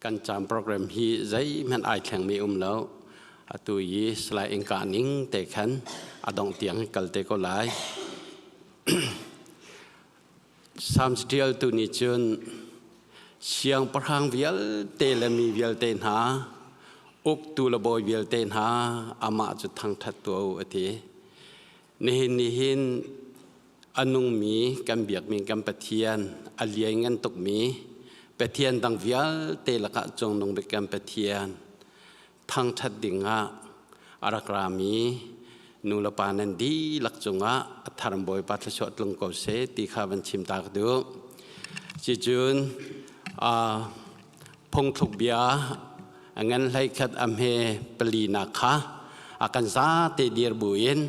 Kan cam program hi zeihmanh ai thlengmi um lo. Atu i Salai Ingka ning te khan a dongh tiang kal te ko lai. Psalms ṭialtu nih cun siangpahrang vialte le mi vialte hna, uktu le bawi vialte hna amah cu thangṭhat tuah u a ti. Nihin ni hin a nungmi kan biakmi kan Pathian a lianngan tukmi Pathian dang vialte lakah cungnung bik kan Pathian thangṭhat dingah a rak rami nu le pa nan dihlak cungah a thar Bawipa thluachuah tlung ko seh ti kha van chim ta ka duh. Cucun phungthluk bia a ngan hlei khat a hme palinak kha a kan zate dir buin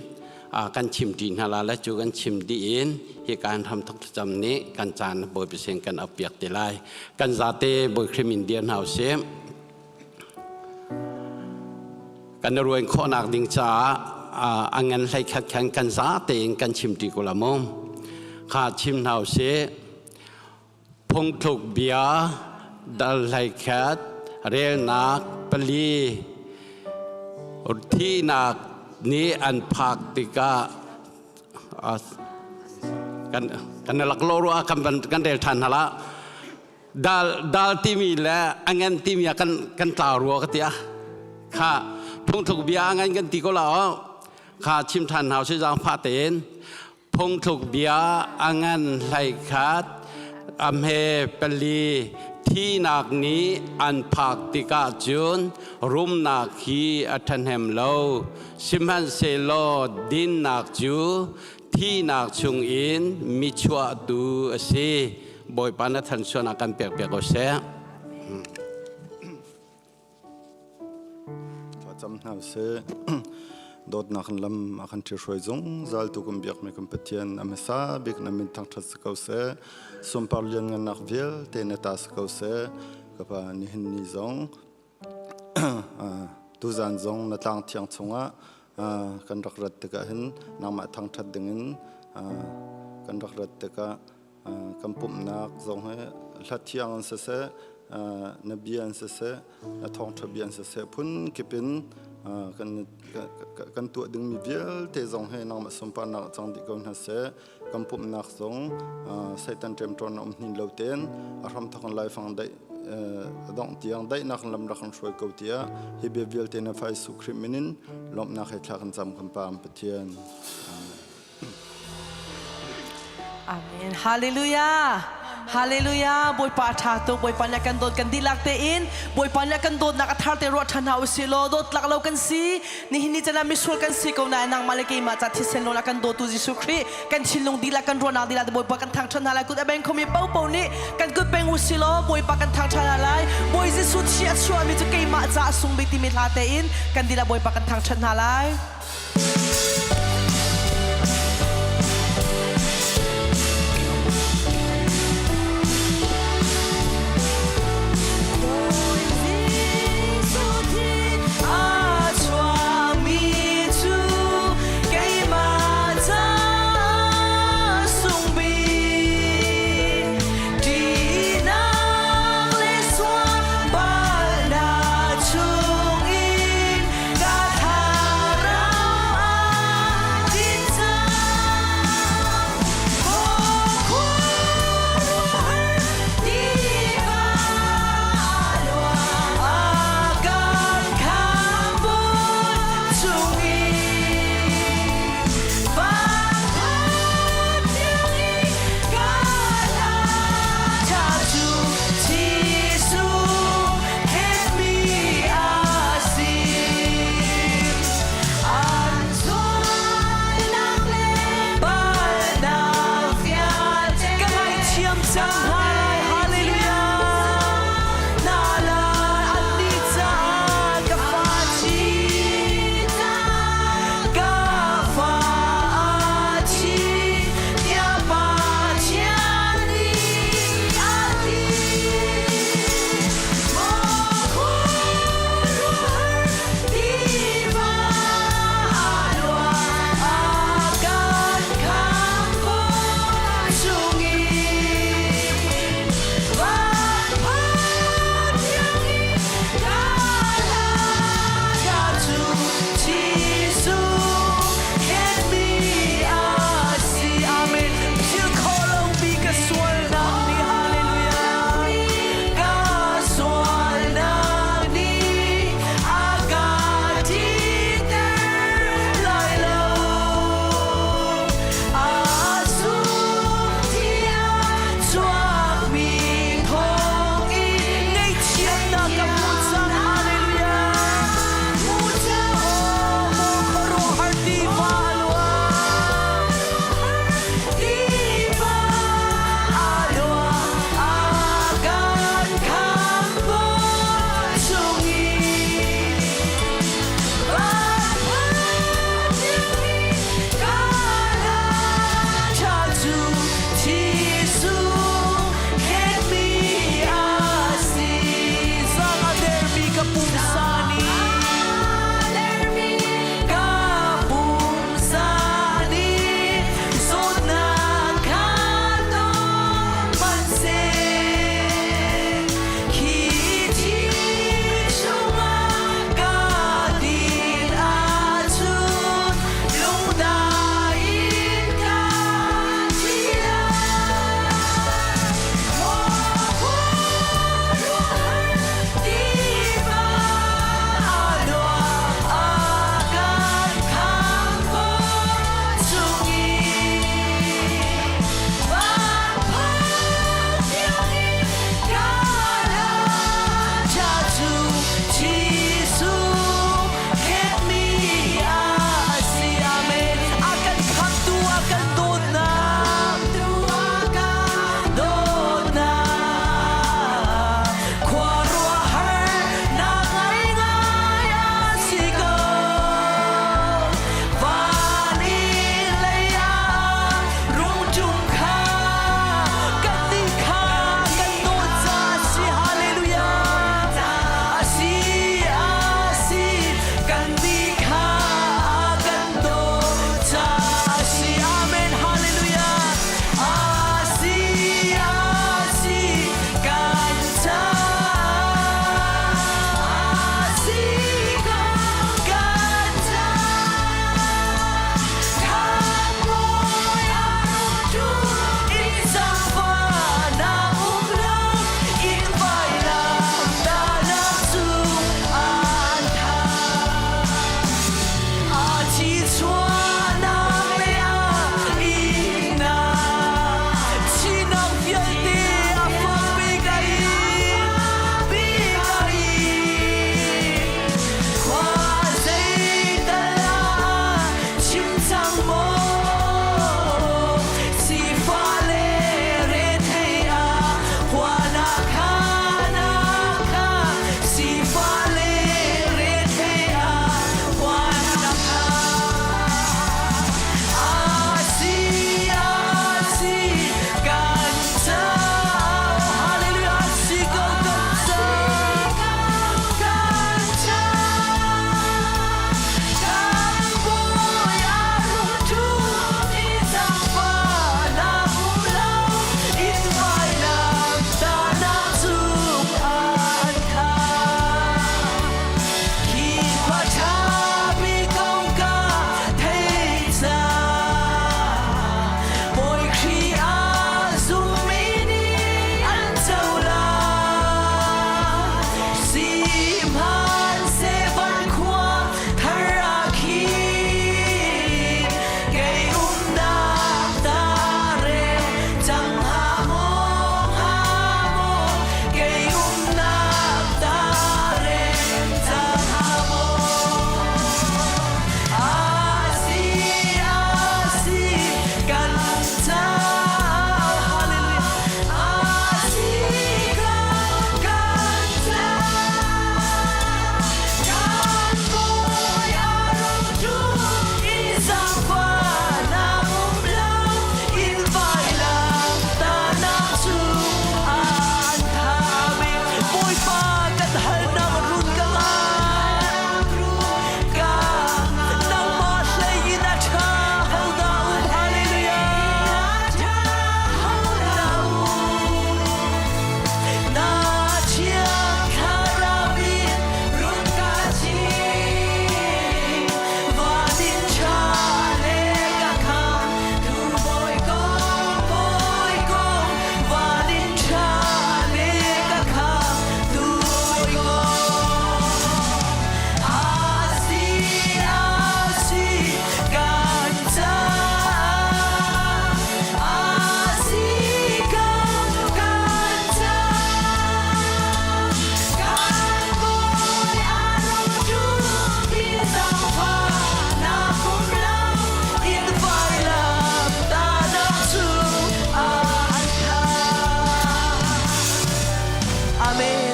kan chim ṭi hna la le cu kan chim dih in hi kan hram thok thlacam nih kan caan Bawipa sin kan ap piak te lai. Kan zate Bawi Khrih min dir hna usih. Kan ruan khawhnak ding caah a ngan hlei khat khan kan za tein kan chim ṭi ko la mu. Kha chim hna usih. Phungthluk bia dal hlei khat relnak pali thihnak nih an phak tikah kan kan lak lo rua kan kan rel ṭhan hna la. Dal dal timi le a ngan timi ah kan kan tlau rua ka tia kha phungthluk bia a ngan kan ti ko la kha chim than hau si zaang fa tein phungthluk bia a ngan hlei khat a hme pali thinak nih an phak tikah cun rumnak hi a ṭhahnem lo sihmanhsehlaw dinnak cu thihnak chungin mi chuahtu a si. Bawipa na thansuan ah kan pek piak ko seh. Cam hna seh. Dawtnak lam a kan ṭhihruai zungzal tu kan biakmi kan Pathian a hmasa bik na min thangṭhat si ko seh. Sunpar lianngannak vialte na ta si ko seh. Ka pa nihin ni zong tuzan zong na tlang thiang chungah kan rak rat tikah hin nangmah thangṭhat dingin kan rak rat tikah kan pumhnak zong hi hla thiang an siseh na bia an siseh na thawngṭha bia an siseh phun kip in kan kan tuah dingmi vialte zong hi nangmah sunparnak cang dih ko hna seh. Kan pumhnak zong Satan ṭemṭawn a um hnin lo tein a hramthawk in laifang daih dongh tiang daihnak lam rak kan hruai ko tiah hi bia vialte na fa Jesuh Khrih min in lawmhnak he thla kan cam kan Pa Pathian. Amen. Hallelujah. Hallelujah. Bawipa a ṭha tuk. Bawipa nih a kan dawt kan dihlak tein Bawipa nih a kan dawtnak a thar te ruah ṭhan hna usih law dawtlak lo kan si. Nihin ni caan ah misual kan si ko nain nangmah le keimah ca thisen lawn a kan dawtu Jesuh Khrih kan thinlung dihlak kan ruahnak dihlak Bawipa kan thangṭhat hna lai. Kut a beng khomi paohpaoh nih kan kut beng usih law Bawipa kan thangṭhat hna lai. Bawi Jesuh thi a chuahmi cu keimah ca a sung bik timi hla tein kan dihlak Bawipa kan thangṭhat hna lai.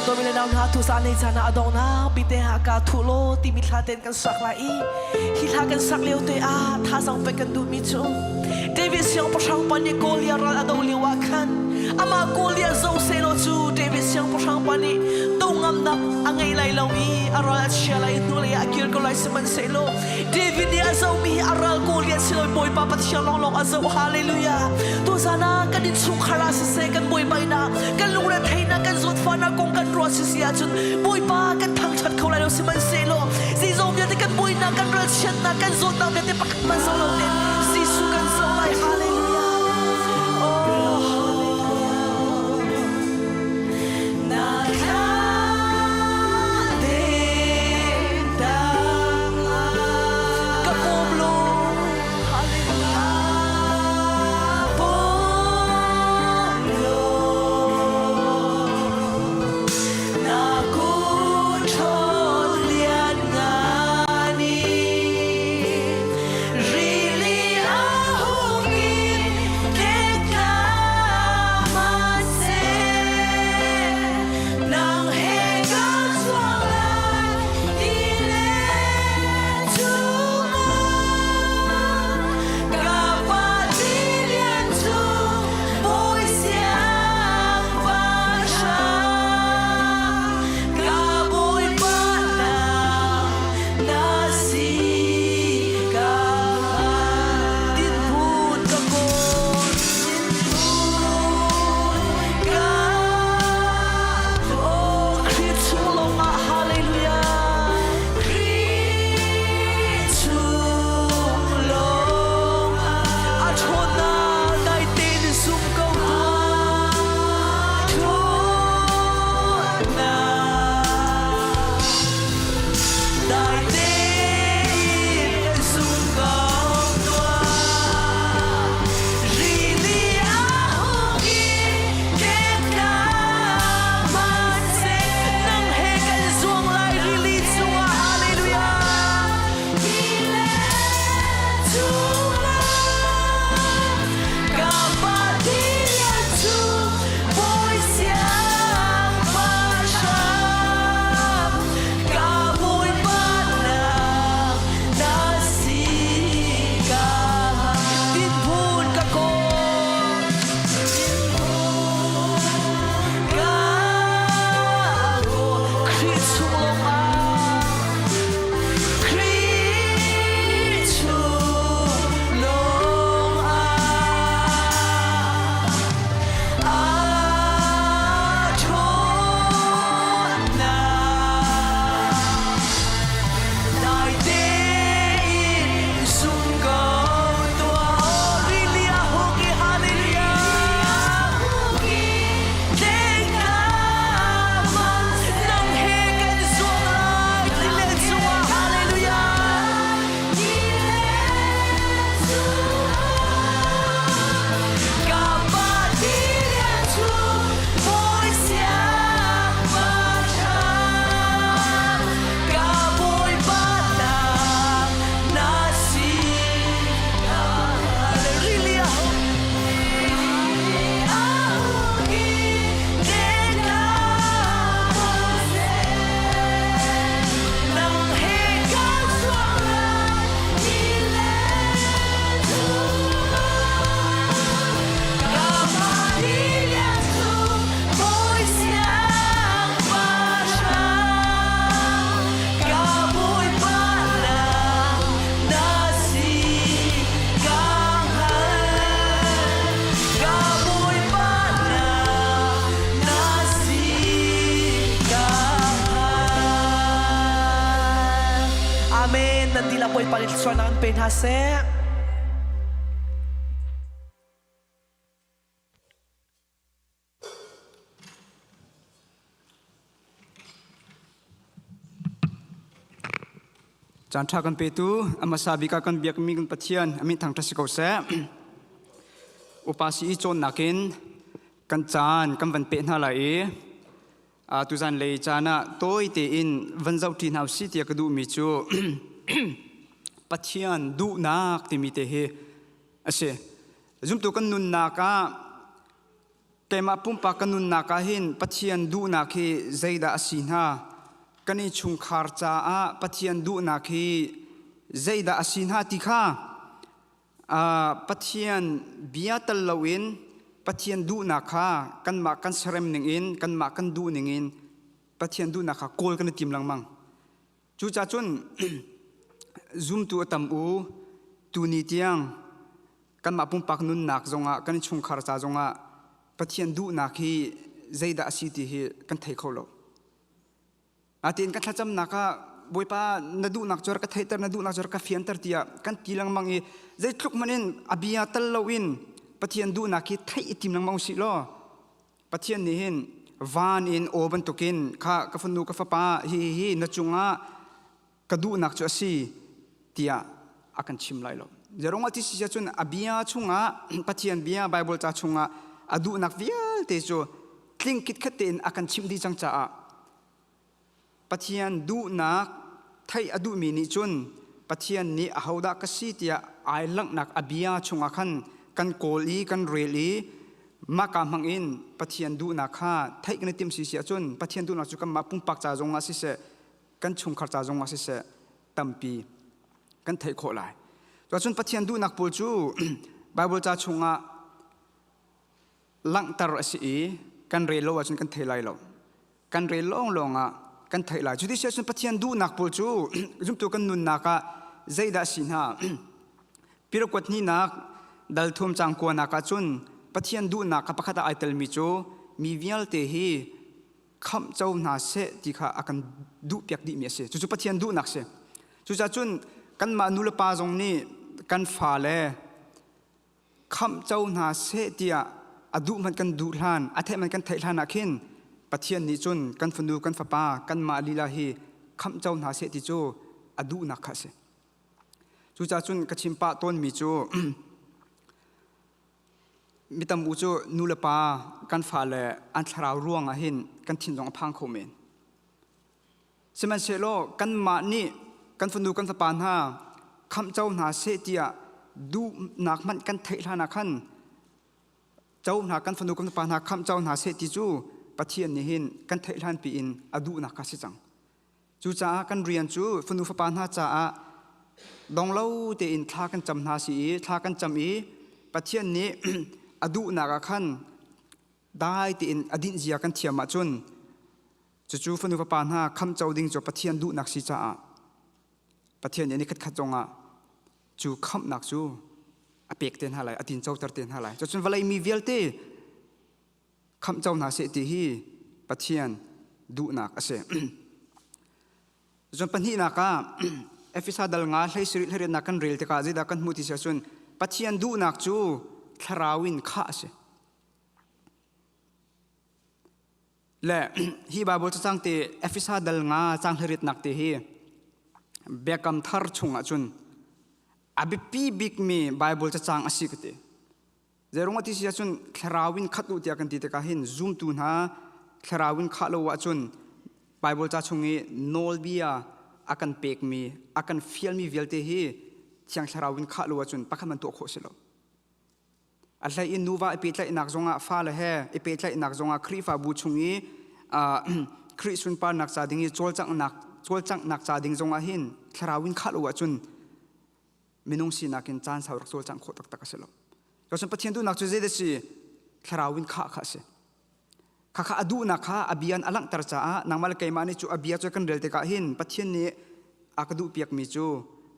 Dawmi le nau hna tu sa nei caan ah a donghnak bite ah ka thu law timi thla ten kan sak lai i hi thla kan sak lio te ah thazang pek kan duhmi cu David siangpahrang pa nih Goliath ral a do lio ah khan amah Goliath zo selaw cu David siangpahrang pa nih do ngamnak a ngei lai lo i a ral a chia lai i hnulei ah a kir ko lai. Sihmanhsehlaw David nih a zohmi hi a ral Goliath si lo Bawipa Pathian lawnglawng a zoh. Hallelujah. Tuzan ah kan innchungkhar ah siseh kan buaibainak kan lungretheihnak kan zawtfahnak kong kan ruah sisi ahcun Bawipa kan thangṭhat kho lai lo. Sihmanhsehlaw zeizong vialte kan buainak kan ralchiatnak kan zawtnak vialte pakhat hmanh zoh lo tein Jesuh kan zoh lai. Hallelujah. Oh, hallelujah. Na thla Ka pum lung. Hallelujah. Pum lung. Na kut ṭhawn lianngan in rili a hung in tlekla hmanhseh nang he ka chuak lai ti le chungah ka pa tilian cu bawi siangpahrang ka bawipa nang na si ka dinhmun ka kawl dinhmun ka Oh Khrih chung lawngah hallelujah Khrih chung lawngah a ṭhawnnak dai tein zum ko tuah ṭhawnnak dai tein zum ko tuah rili a hung i tlekla hmanhseh nang he kan zuang lai rili cungah hallelujah Khrih chung lawngah Khrih chung lawngah a ṭhawnnak dai tein zum ko tuah. Rili a hung i hallelujah. Nang he kan zuang lai tile cungah hallelujah. Ka pa tile chung bawi siangpahrang ka bawipa nak na si Hallelujah. Ka Bawipa na na si ka Amen. Nan dihlak Bawipa nih thluachuahnak an pe hna seh. Caan ṭha kan petu a hmasa bik ah kan biakmi kan Pathian a min thangṭhat si ko seh. Upa si i cawnnak in kan caan kan van peh hna lai i tuzan lei caan ah tawi tein van zohṭi hna usih tiah ka duhmi cu Pathian duhnak timi te hi a si. Zumtu kan nunnak ah Keimah pumpak ka nunnak ah hin Pathian duhnak hi zeidah a si hna? Kan innchungkhar caah Pathian duhnak hi zeidah a si hna ti kha Pathian bia tal loin Pathian duhnak kha kanmah kan serem ningin kanmah kan duh ningin Pathian duhnak kha kawl kan i tim lengmang. Cucaah cun zumtu a tam u tuni tiang kanmah pumpak nunnak zongah kan chungkhar ca zongah Pathian duhnak hi zeidah a si ti hi kan thei kho lo. Atiin kan thlacamnak ah Bawipa na duhnak cu ka theihter na duhnak cu ka fianter tiah kan ti lengmang i zeitluk hmanh in a bia tal loin Pathian duhnak hi theih i tim lengmang usih law Pathian nih hin van in aw bantukin kha ka fanu ka fapa hi hi hi na cungah ka duhnak cu a si tiah a kan chim lai lo. Zeirong ti si cun a bia chungah Pathian bia Bible ca chungah a duhnak vialte cu tling khitkhat tein a kan chimh dih cang caah Pathian duhnak theih a duhmi nih cun Pathian nih ahodah ka si tiah ai langhnak a bia chungah khan kan kawl i kan rel i mahka hmangin Pathian duhnak kha theih kan i timh si si ahcun Pathian duhnak cu kanmah pumpak ca zongah siseh kan chungkhar ca zongah siseh tampi kan theih khawh lai. Cun Pathian duhnak pawl cu Bible ca chungah langhter a si i kan rel lo ahcun kan thei lai lo. Kan rel lawnglawng ah kan theih lai. Cuti si ahcun Pathian duhnak pawl cu zumtu kan nunnak ah zeidah a si hna? Pirakuat hnihnak dal thum cang kuanak ahcun Pathian duhnak kha pakhat ah ai telmi cu mi vialte hi khamh co hna seh ti kha a kan duhpiak dihmi a si. Cucu Pathian duhnak si. Cucaah cun kanmah nulepa zong nih kan fale khamh co hna seh tiah a duh hmanh kan duh hlan a theih hmanh kan theih hlan ah khin Pathian nih cun kan fanu kan fapa kanmah lila hi khamh co hna seh ti cu a duhnak kha a si. Cucaah cun ka chim pah tawnmi cu mi tam u cu nu le pa kan fale an thlarau ruang ah hin kan thin zong a phang kho men. Sihmanhsehlaw kanmah nih kan fanu kan fapa hna khamh co hna seh tiah duhnak hmanh kan theih hlan ah khan co hna kan fanu kan fapa hna khamh co hna seh ti cu Pathian nih hin kan theih hlan piin a duhnak kha si cang. Cucaah kan rian cu fanu fapa hna caah dong lo tein thla kan cam hna si i thla kan cam i Pathian nih a duhnak ah khan dai tein a dinh zia kan thiam ahcun Cucu fanu fapa hna khamco ding cu Pathian duhnak si caah Pathian nih nikhatkhat zongah cu khamhnak cu a pek te hna lai, a tincoter te hna lai. Cucun vawlei mi vialte khamhco hna seh ti hi Pathian duhnak a si. Cun pahnihnak ah Efesa dal nga hlei sarih hlariatnak kan rel tikah zeidah kan hmuh ti si ahcun Pathian duhnak cu thlarau in khah a si. Le hi Baibal cacang te Efesa dal nga cang hleritnak te hi Biakam thar chungah cun a biapi bikmi Baibal cacang a si ka ti. Zeirung a ti si ahcun thlarau in khat u tiah kan ti tikah hin zumtu hna thlarau in khah lo ahcun Baibal ca chung i nawlbia a kan pekmi a kan fialmi vialte hi Thiang Thlarau in khah lo ahcun pakhat man tuah khawh si lo. A hlei in nuva i pehtlaihnak zongah fale he i pehtlaihnak zongah Khrihfabu chung i Khrih sunparnak ca ding i cawlcanghnak cawlcanghnak ca ding zongah hin thlarau in khah lo ahcun minung sinak in caan sau rak cawlcangh khawh taktak a si lo. Cun Pathian duhnak cu zeidah si? Thlarau in khah kha a si. Khakha a duhnak kha a bia in a langhter caah nangmah le keimah nih cu a bia cu kan rel tikah hin Pathian nih a ka duhpiakmi cu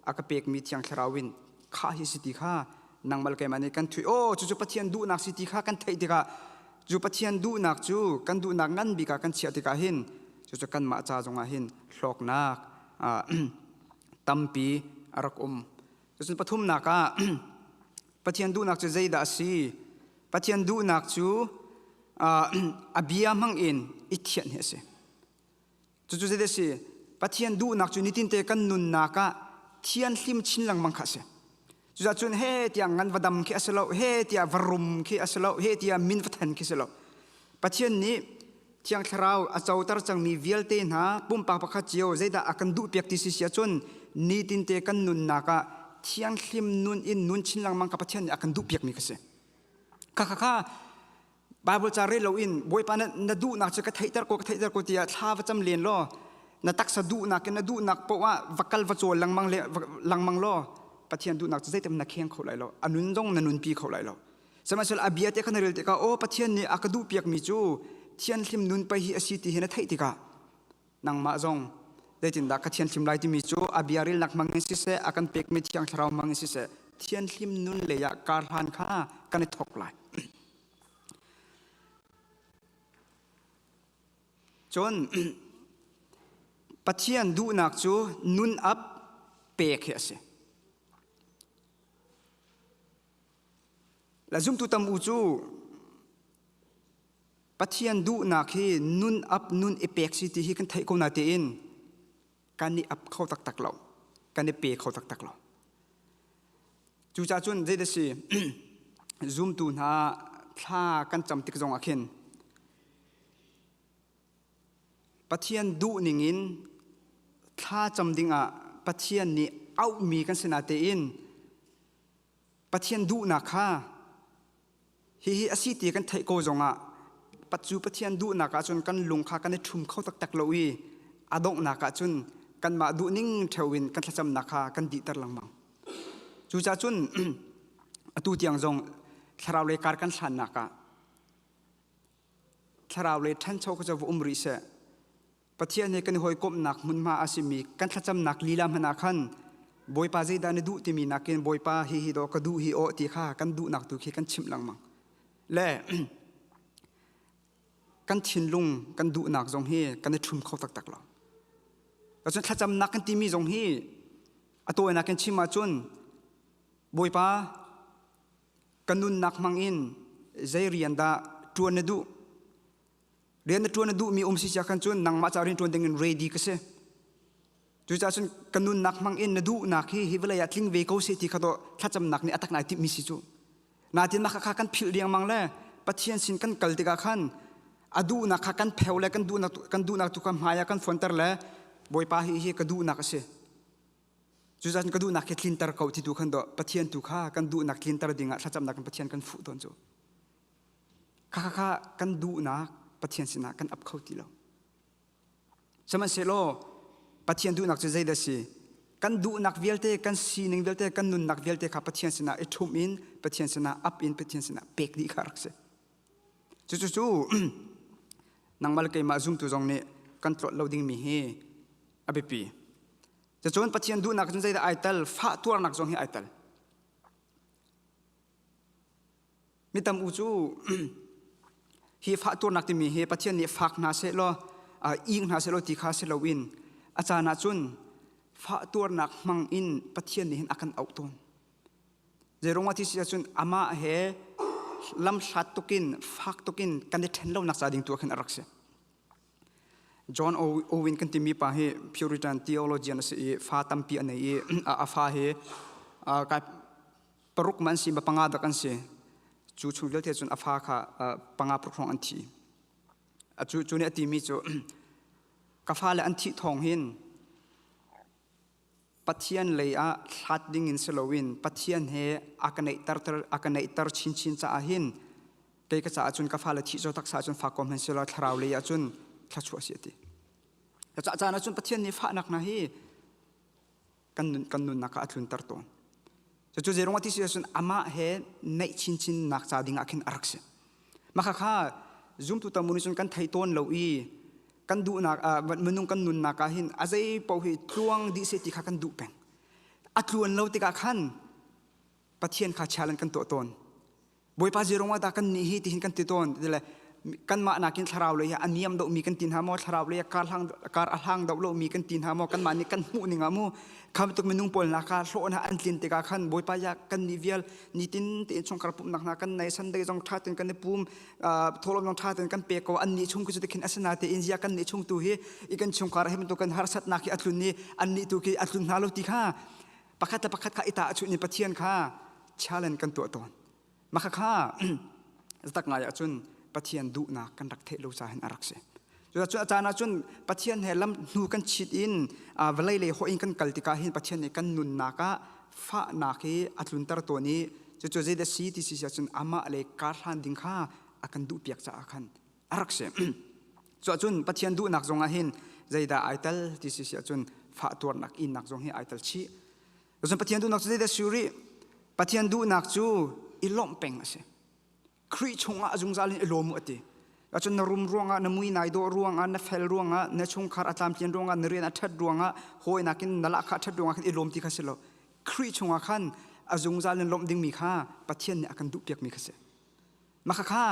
a ka pekmi Thiang Thlarau in khah hi si ti kha nangmah le keimah nih kan thui. Aw cucu Pathian duhnak si ti kha kan theih tikah cu Pathian duhnak cu kan duhnak ngan bik ah kan chiah tikah hin cucu kanmah ca zongah hin hlawknak tampi a rak um. Cucun pathumnak ah Pathian duhnak cu zeidah a si? Pathian duhnak cu a bia hmang in i thianh hi a si. Cucu zeidah a si? Pathian duhnak cu nitinte kan nunnak ah thianhlim chin lengmang kha a si. Cucaah cun he tiah ngan va dam khi a si lo, he tiah va rum khi a si lo, he tiah min va then khi a si lo. Pathian nih Thiang Thlarau a coter cangmi vialte hna pumpak pakhat cio zeidah a kan duhpiak ti si si ahcun nitinte kan nunnak ah thianghlim nun in nun chin lengmang ka Pathian nih a kan duhpiakmi ka si. Kha kha kha. Bible ca rel loin Bawipa na, na duhnak cu ka theihter ko ka theihter ko tiah thla va cam len law na taksa duhnak in na duhnak poah ah va kal va cawl lengmang le lengmang law Pathian duhnak cu zeitin na kheng kho lai lo a nun zong na nunpi kho lai lo sihmanhsehlaw a bia te kha na rel tikah aw Pathian nih a ka duh piakmi cu thianhlim nun pei hi a si ti hi na theih tikah nangmah zong zeitindah ka thianhlim lai timi cu a bia relnak hmang in siseh a kan pekmi thiang thlarau hmang in siseh thianhlim nun lei ah kar hlan kha kan i thawk lai. Cun Pathian duhnak cu nun ap pek hi a si. La zumtu tam u cu Pathian duhnak hi nun ap nun i pek si ti hi kan theih ko na tein kan i ap kho taktak lo kan i pe kho taktak lo cucaah cun zei si zumtu hna thla kan cam tik zong ah khin Pathian duh ningin thla cam dingah Pathian nih auhmi kan si natein Pathian duhnak kha Hihi a si ti kan theih ko zongah cu Pathian duhnak ahcun kan lung kha kan i ṭhum kho taktak lo i a donghnak ahcun kanmah duhning ṭheo in kan thlacamnak kha kan dihter lengmang. Cucaah cun atu tiang zong thlarau lei kar kan hlannak ah thlarau lei ṭhancho kha cu va um rih seh. Pathian he kan i hawikomhnak hmunhma a simi kan thlacamnak lila hmanh ah khan Bawipa zeidah na duh timi nakin Bawipa hihi dawh ka duh hi aw ti kha kan duhnak tu khi kan chimh lengmang. Le kan thinlung kan duhnak zong hi kan i ṭhum kho taktak lo. Cun thlacamnak kan timi zong hi a tawinak in chim ahcun Bawipa ka nunnak hmang in zei rian dah ṭuan na duh Rian na ṭuan na duhmi um si sia khan cun nangmah ca rian ṭuan ding in ready ka si. Cucaah cun ka nunnak hmang in na duhnak hi hi vawlei ah tling ve ko seh ti kha dawh thlacamnak nih a tak nai timhmi si cu. Natin mah kha kan philh riangmang le Pathian sin kan kal tikah khan a duhnak kha kan pheu le kan duhnak kan duhnak tu kha hmai ah kan fonter le Bawipa hi hi ka duhnak a si. Cucaah ka duhnak hi tlinter ko ti tu khan dawh Pathian tu kha kan duhnak tlinter dingah thlacamnak kan Pathian kan fuh tawn cu. Kha kha kan duhnak Pathian sinah kan ap kho ti lo. Sihmanhsehlaw Pathian duhnak cu zeidah si? Kan duhnak vialte, kan sining vialte, kan nunnak vialte kha Pathian sinah i ṭhum in, Pathian sinah ap in, Pathian sinah pek dih kha rak si. Cucu nangmah le keimah zumtu zong nih kan tlawt lo dingmi hi a biapi. Cucun Pathian duhnak cun zeidah ai tel? Fah tuarnak zong hi ai tel. Mi tam u cu hi fah tuarnak timi hi Pathian nih fak hna seh law ing hna seh law ti kha si loin a caan ah cun fah tuarnak hmang in Pathian nih hin a kan auh tawn. Zeiruang ah ti si ahcun amah he lamhlat tukin fak tukin kan i ṭhen lonak ca ding tu ah khin a rak si. John Owen kan timi pa hi Puritan theologian a si i fa tampi a nei i a fa hi kai paruk ma an si ma panga dak an si cu chung vialte cun a fa kha panga paruk hrawng an thi cu cu nih a timi cu ka fale an thih thawng hin Pathian lei ah hlat ding in si loin Pathian he a ka neihter a ka neihter chinchin caah hin kei ka caah cun ka fale thih cu taksa cun fa kom hen sila thlarau lei ah cun thluachuah si a ti cah caan ah cun Pathian nih fahnak hna hi kan nun kan nunnak ah a tlunter tawn cucu zeiruang ti si ahcun amah he naih chinchin nak ca ding ah khin a rak si mah kha zumtu tam nih cun kan thei tawn lo i kan duhnak minung kan nunnak ah hin a zei paoh hi tluang dih seh ti kha kan duh peng a tluan lo tikah khan Pathian kha challenge kan tuah tawn Bawipa zeirung ah dah kan nih hi tihin kan ti tawn le kanmah nakin thlarau lei a niam deuh mi kan ti hna maw thlarau lei kar hlang kar a hlang deuh lo mi kan ti hna maw kanmah nih kan hmuh ning ah mu kham tuk minung pawl na kha hlawh na an tlin tikah khan Bawipa ya kan nih vial nitin tein chungkhar pumhnak hna kan nei Sunday zong tha ten kan i pum tholom zong tha ten kan pe ko an nih chung ku cu khin asina te in zia kan nih chung tu hi i kan chungkhar he bantuk kan harsatnak hi a tlun ni an nih tu khi a tlun hna lo ti kha pakhat le pakhat kha i ta chuh ni Pathian kha challenge kan tuah tawn mah kha zatak ngai ahcun Pathian duhnak kan rak theih lo ca hin a rak si cucaah a caan ahcun Pathian he lam hnu kan chit in vawlei lei hawh in kan kal tikah hin Pathian nih kan nunnak ah fahnak hi a tlunter tawn i cucu zeidah si ti si ahcun amah le kar hlan ding kha a a kan duh piak caah khan a rak si. Cu ahcun Pathian duhnak zong ah hin zeidah ai tel ti si si ahcun fah tuarnak innak zong hi ai tel chih. Cun Pathian duhnak cu zeidah si rih? Pathian duhnak cu i lawmh peng a si. Khrih chungah a zungzal in i lawm u a ti. Cun na rum ruangah, na mui nai dawh ruangah, na fel ruangah, na chungkhar a tlamtlin ruangah, na rian a ṭhat ruangah, hawi nakin na lahkhah a ṭhat ruangah khan i lawm ti kha si lo. Khrih chungah khan a zungzal in lawmh dingmi kha Pathian nih a kan duhpiakmi kha si. Mah kha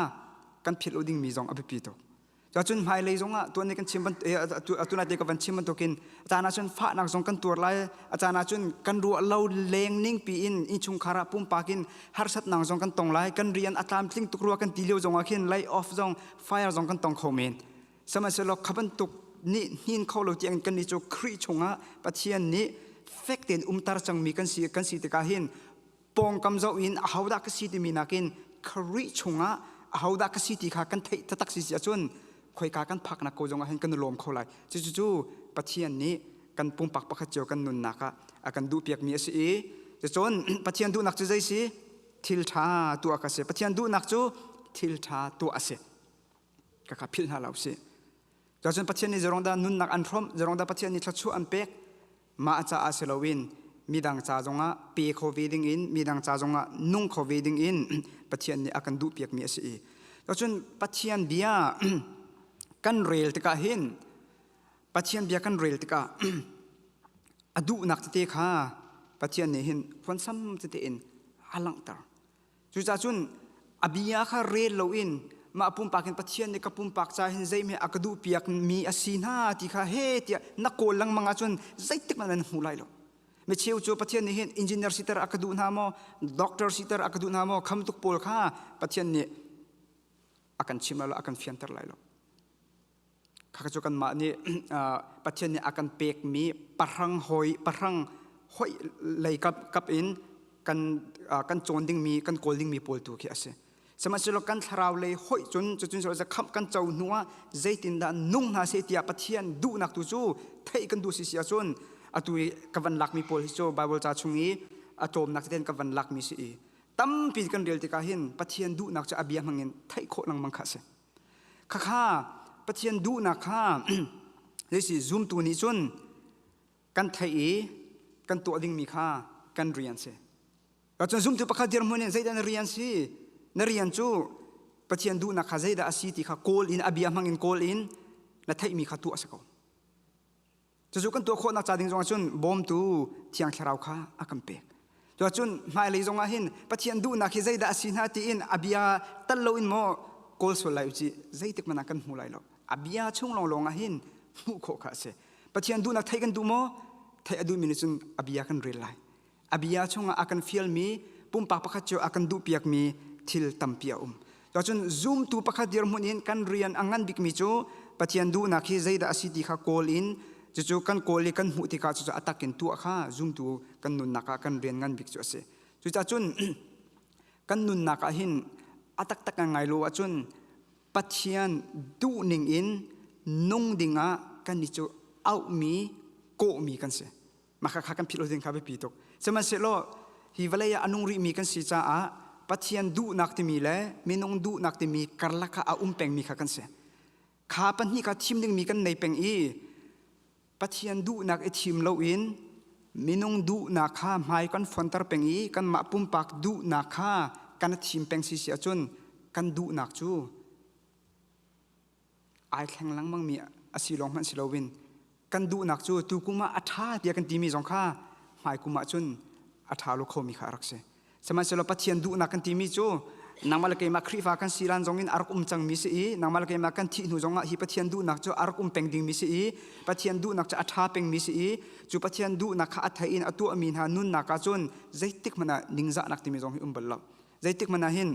kan philh lo dingmi zong a biapi tuk. Cun hmailei zongah tuan ni kan chim atu te ka van chim bantukin a caan ahcun fahnak zong kan tuar lai a caan ahcun kan ruah lo leng ning piin innchungkhar ah pumpak in harsatnak zong kan tong lai kan rian a tlamtling tuk rua kan ti lio zong ah khin lay off zong fire zong kan tong kho men sihmanhsehlaw kha bantuk nih hnin kho lo tiang kan nih cu Khrih chungah Pathian nih fek tein umter cangmi kan si kan si tikah hin pawngkam zoh in ahodah ka si timi nakin Khrih chungah ahodah ka si ti kha kan theih taktak si si ahcun khoika kan phaknak ko zongah hin kan i lawm kho lai. Cucu Pathian nih kan pumpak pakhat cio kan nunnak ah a kan duhpiakmi a si i cucun Pathian duhnak cu zei si? Thil ṭha tuah ka si. Pathian duhnak cu thil ṭha tuah a si. Ka kha philh hna lo si. Cucun Pathian nih zeirong dah nunnak an hrawmh, zeirong dah Pathian nih thluachuah an pek, mah caah si loin midang ca zongah pe kho ve dingin midang ca zongah nung kho ve dingin Pathian nih a kan duhpiakmi a si i cun Pathian bia kan rel tikah hin Pathian bia kan rel tikah a duhnak tete kha Pathian nih hin huansam tete in a langhter. Cucaah cun a bia kha rel loin mah pumpak in Pathian nih ka pumpak ca hin zeihmeh a ka duhpiak mi a si hna ti kha he tiah na kawl lengmang ahcun zeitik hmanh nan hmu lai lo. Mi cheu cu Pathian nih hin engineer siter a ka duh hna maw, doctor siter a ka duh hna maw, khamtuk pawl kha Pathian nih a kan chim lai lo, a kan fianter lai lo. Khakha cu kanmah nih Pathian nih a kan pekmi pahrang hoi pahrang hoi lei kap kap in kan kan cawn dingmi kan kawl dingmi pawl tu khi a si. Sihmanhsehlaw kan thlarau lei hoih cun cucun khamh kan co hnu ah zeitindah nung hna seh tiah Pathian duhnak tu cu theih kan duh si si ahcun atu i ka van lakmi pawl hi cu Bible ca chung i a tlawmnak teten ka van lakmi si i tampi kan rel tikah hin Pathian duhnak cu a bia hmangin theih khawh lengmang kha a si. Khakha Pathian duhnak kha zeisi zumtu nih cun kan theih i kan tuah dingmi kha kan rian si. Cun zumtu pakhat dirhmun in zeidah na rian si? Na rian cu Pathian duhnak kha zeidah a si ti kha kawl in a bia hmang in kawl in na theihmi kha tuah a si ko. Cucu kan tuah khawhnak ca ding zongah cun bawmtu Thiang Thlarau kha a kan pek. Cuacun hmailei zongah hin Pathian duhnak hi zeidah a si hna tiin a bia tal loin maw kawl sual lai u ci zeitik hmanh ah kan hmu lai lo. A bia chung lawnglawng ah hin hmuh khawh kha a si. Pathian duhnak theih kan duh maw? Theih a duhmi nih cun a bia kan rel lai. A bia chungah a kan fialmi pumpak pakhat cu a kan duhpiakmi thil tampi a um. Cun zumtu pakhat dirhmun in kan rian a ngan bikmi cu Pathian duhnak hi zeidah a si ti kha kawl in cucu kan kawl i kan hmuh tikah cucu a tak in tuah kha zumtu kan nunnak ah kan rian ngan bik cu a si. Cucaah cun kan nunnak ah hin a taktak ngai lo ahcun Pathian duhning in nung dingah kan i cu auhmi kawhmi kan si. Mah kha kan philh ding kha biapi tuk. Sihmanhsehlaw hi vawlei ah a nung rihmi kan si caah Pathian duhnak timi le minung duhnak timi karlak ah a um pengmi kha kan si. Kha pahnih kha thim dingmi kan nei peng i Pathian duhnak i thim loin minung duhnak kha hmai kan fonter peng i kanmah pumpak duhnak kha kan thim peng si si ahcun kan duhnak cu ai thleng lengmangmi a si lawng hmanh si loin kan duhnak cu tu kum ah a ṭha tiah kan timi zong kha hmai kum ah cun a ṭha lo khomi kha a rak si. Sihmanhsehlaw Pathian duhnak kan timi cu nangmah le keimah Khrihfa kan si lan zong in a rak um cangmi si i nangmah le keimah kan thih hnu zong ah hi Pathian duhnak cu a rak um peng dingmi si i Pathian duhnak cu a ṭha pengmi si i cu Pathian duhnak kha a thei in a tuahmi hna nunnak ah cun zeitik hmanh ah ningzahnak timi zong hi um bal lo. Zeitik hmanh ah hin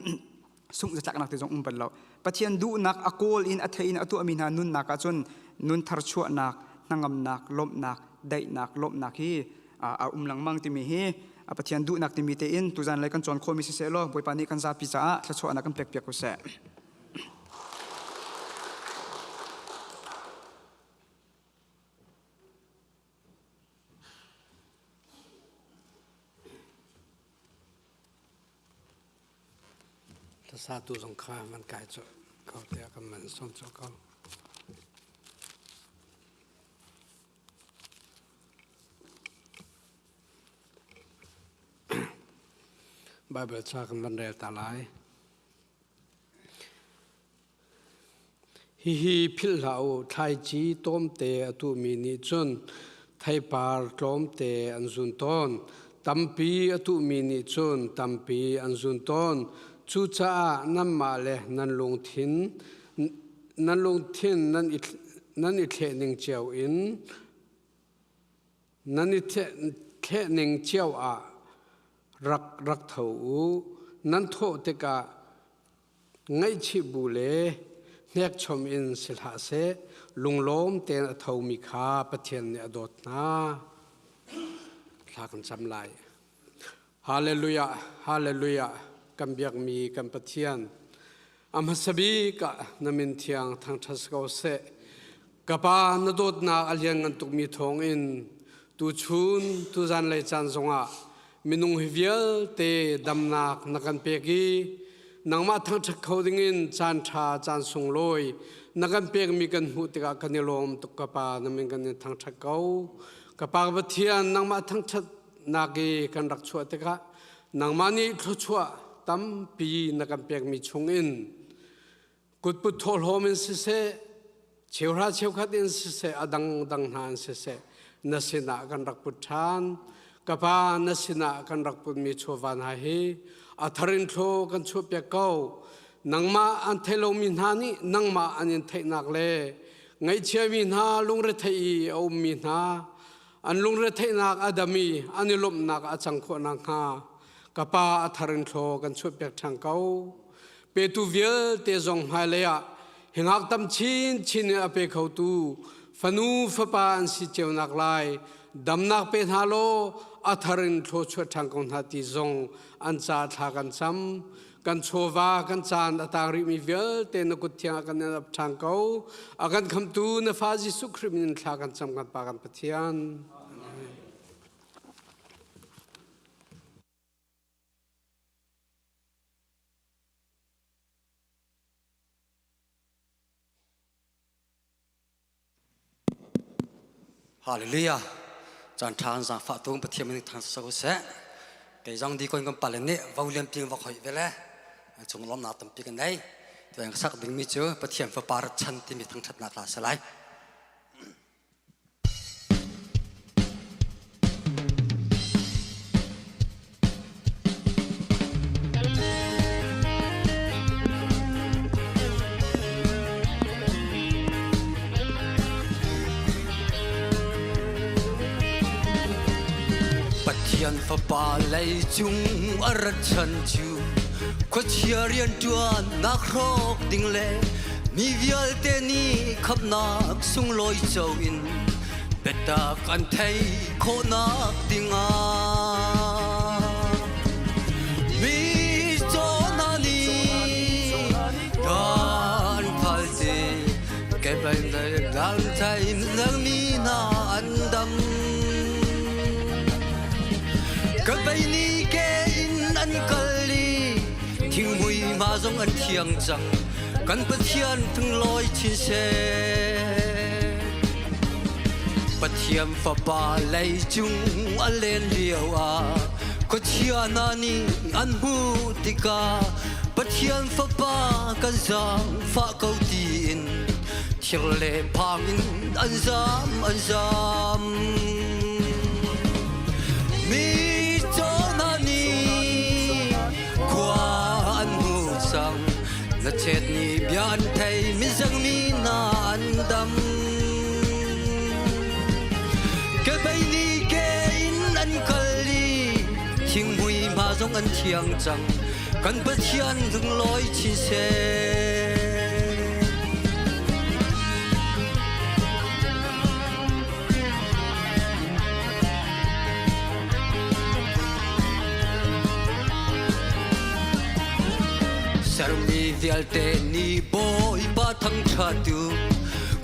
sungh zatlaknak te zong um bal lo pathian duhnak a kawl in a thei in a tuahmi hna nunnak ah cun nun tharchuahnak hnangamnak lawmhnak daihnak lawmhnak hi a um lengmang timi hi a pathian duhnak timi te in tuzan lei kan cawn khawhmi siseh law bawipa nih kan zapi caah thluachuahnak kan pek piak ko seh. Hlasatu zong kha man kai cu ko tiah kan man sawm cu ko. Bible ca kan van rel ta lai. Hihi philh hlah u, thlaici tlawmte a tuhmi nih cun theipar tlawmte an zun tawn. Tampi a tuhmi nih cun tampi an zun tawn. Cucaah nanmah le nan lungthin nan lungthin nan i thleh ning cio in Nan i thlehning cio ah rak rak tho u. Nan thawh tikah ngaihchih bu le hnekchom in si hlah seh, lunglawm tein a thomi kha Pathian nih a dawt hna. Thla kan cam lai. Hallelujah, Hallelujah, kan biakmi kan Pathian. A hmasa bik ah na min thiang thangṭhat ko seh. Ka Pa, na dawtnak a lianngan tukmi thawngin tuchun tuzan lei caan zongah minung hi vialte damnak na kan pek i nangmah thangṭhat kho dingin caan ṭha caan sunglawi na kan pekmi kan hmuh tikah kan i lawm tuk ka Pa, na min kan in thangṭhat ko. Ka Pa Pathian, nangmah thangṭhatnak i kan rak chuah tikah Nangmah nih thluachuah tampi na kan pekmi chungin kutput thawhlawm in siseh, cheuhra cheukhat in siseh, a dangdang hna in siseh, na sinah kan rak put ṭhan. Ka Pa, na sinah kan rak putmi chawva hna hi a thar in thlaw kan chuahpiak ko. Nangmah an thei lomi hna nih nangmah an in theihnak le ngaihchiami hna lungrethei i a ummi hna An lungretheihnak a dam i an i lawmhnak a cang khawh nakhnga ka pa a thar in thlaw kan chuahpiak ṭhan ko. Petu vialte zong hmailei ah hi ngak tam chinchin in a pe khotu fanu fapa an si cio nak lai damnak pe hna law a thar in thlaw chuah ṭhan ko hna ti zong an ca thla kan cam. Kan chawva kan caan a tang rihmi vialte na kut thiang ah kan in ap ṭhan ko. A kan khamtu na fa Jesuh Khrih min in thla kan cam kan Pa kan Pathian. Hallelujah. Caan ṭha an zaangfah tung Pathian min thang so seh. Kei zong di kon kan pale nih vo lian ping va khoi ve le chung lawmnak tampi kan nei. Tuang sak dingmi cu Pathian fapa rat chan timi thangṭhatnak hla si lai. Pathian fapa leicung a rat chan cu khuachia rianṭuan nak hrawk ding le mi vialte nih khamhnak sunglawi co in biatak an theih khawhnak dingah mi caw nih kan phalte ke dang thai mi hna an dam kan bei ni ke in an kal i thingmui ma zong an thiang cang kan Pathian thunglawi chin seh Pathian fapa leicung a len lio ah khuachia hna nih an hmuh tikah Pathian fapa kan zaangfah ko tiin thir le phang in an zam an zam. Mi caw hna nih khua an hmu cang na chet nih bia an thei mizeng mi hna an dam. Kebei nih ke in an kal i thinghmui hma zong an thiang cang kan Pathian lunglawi chin seh. Sermi vialte nih Bawipa thangṭhattu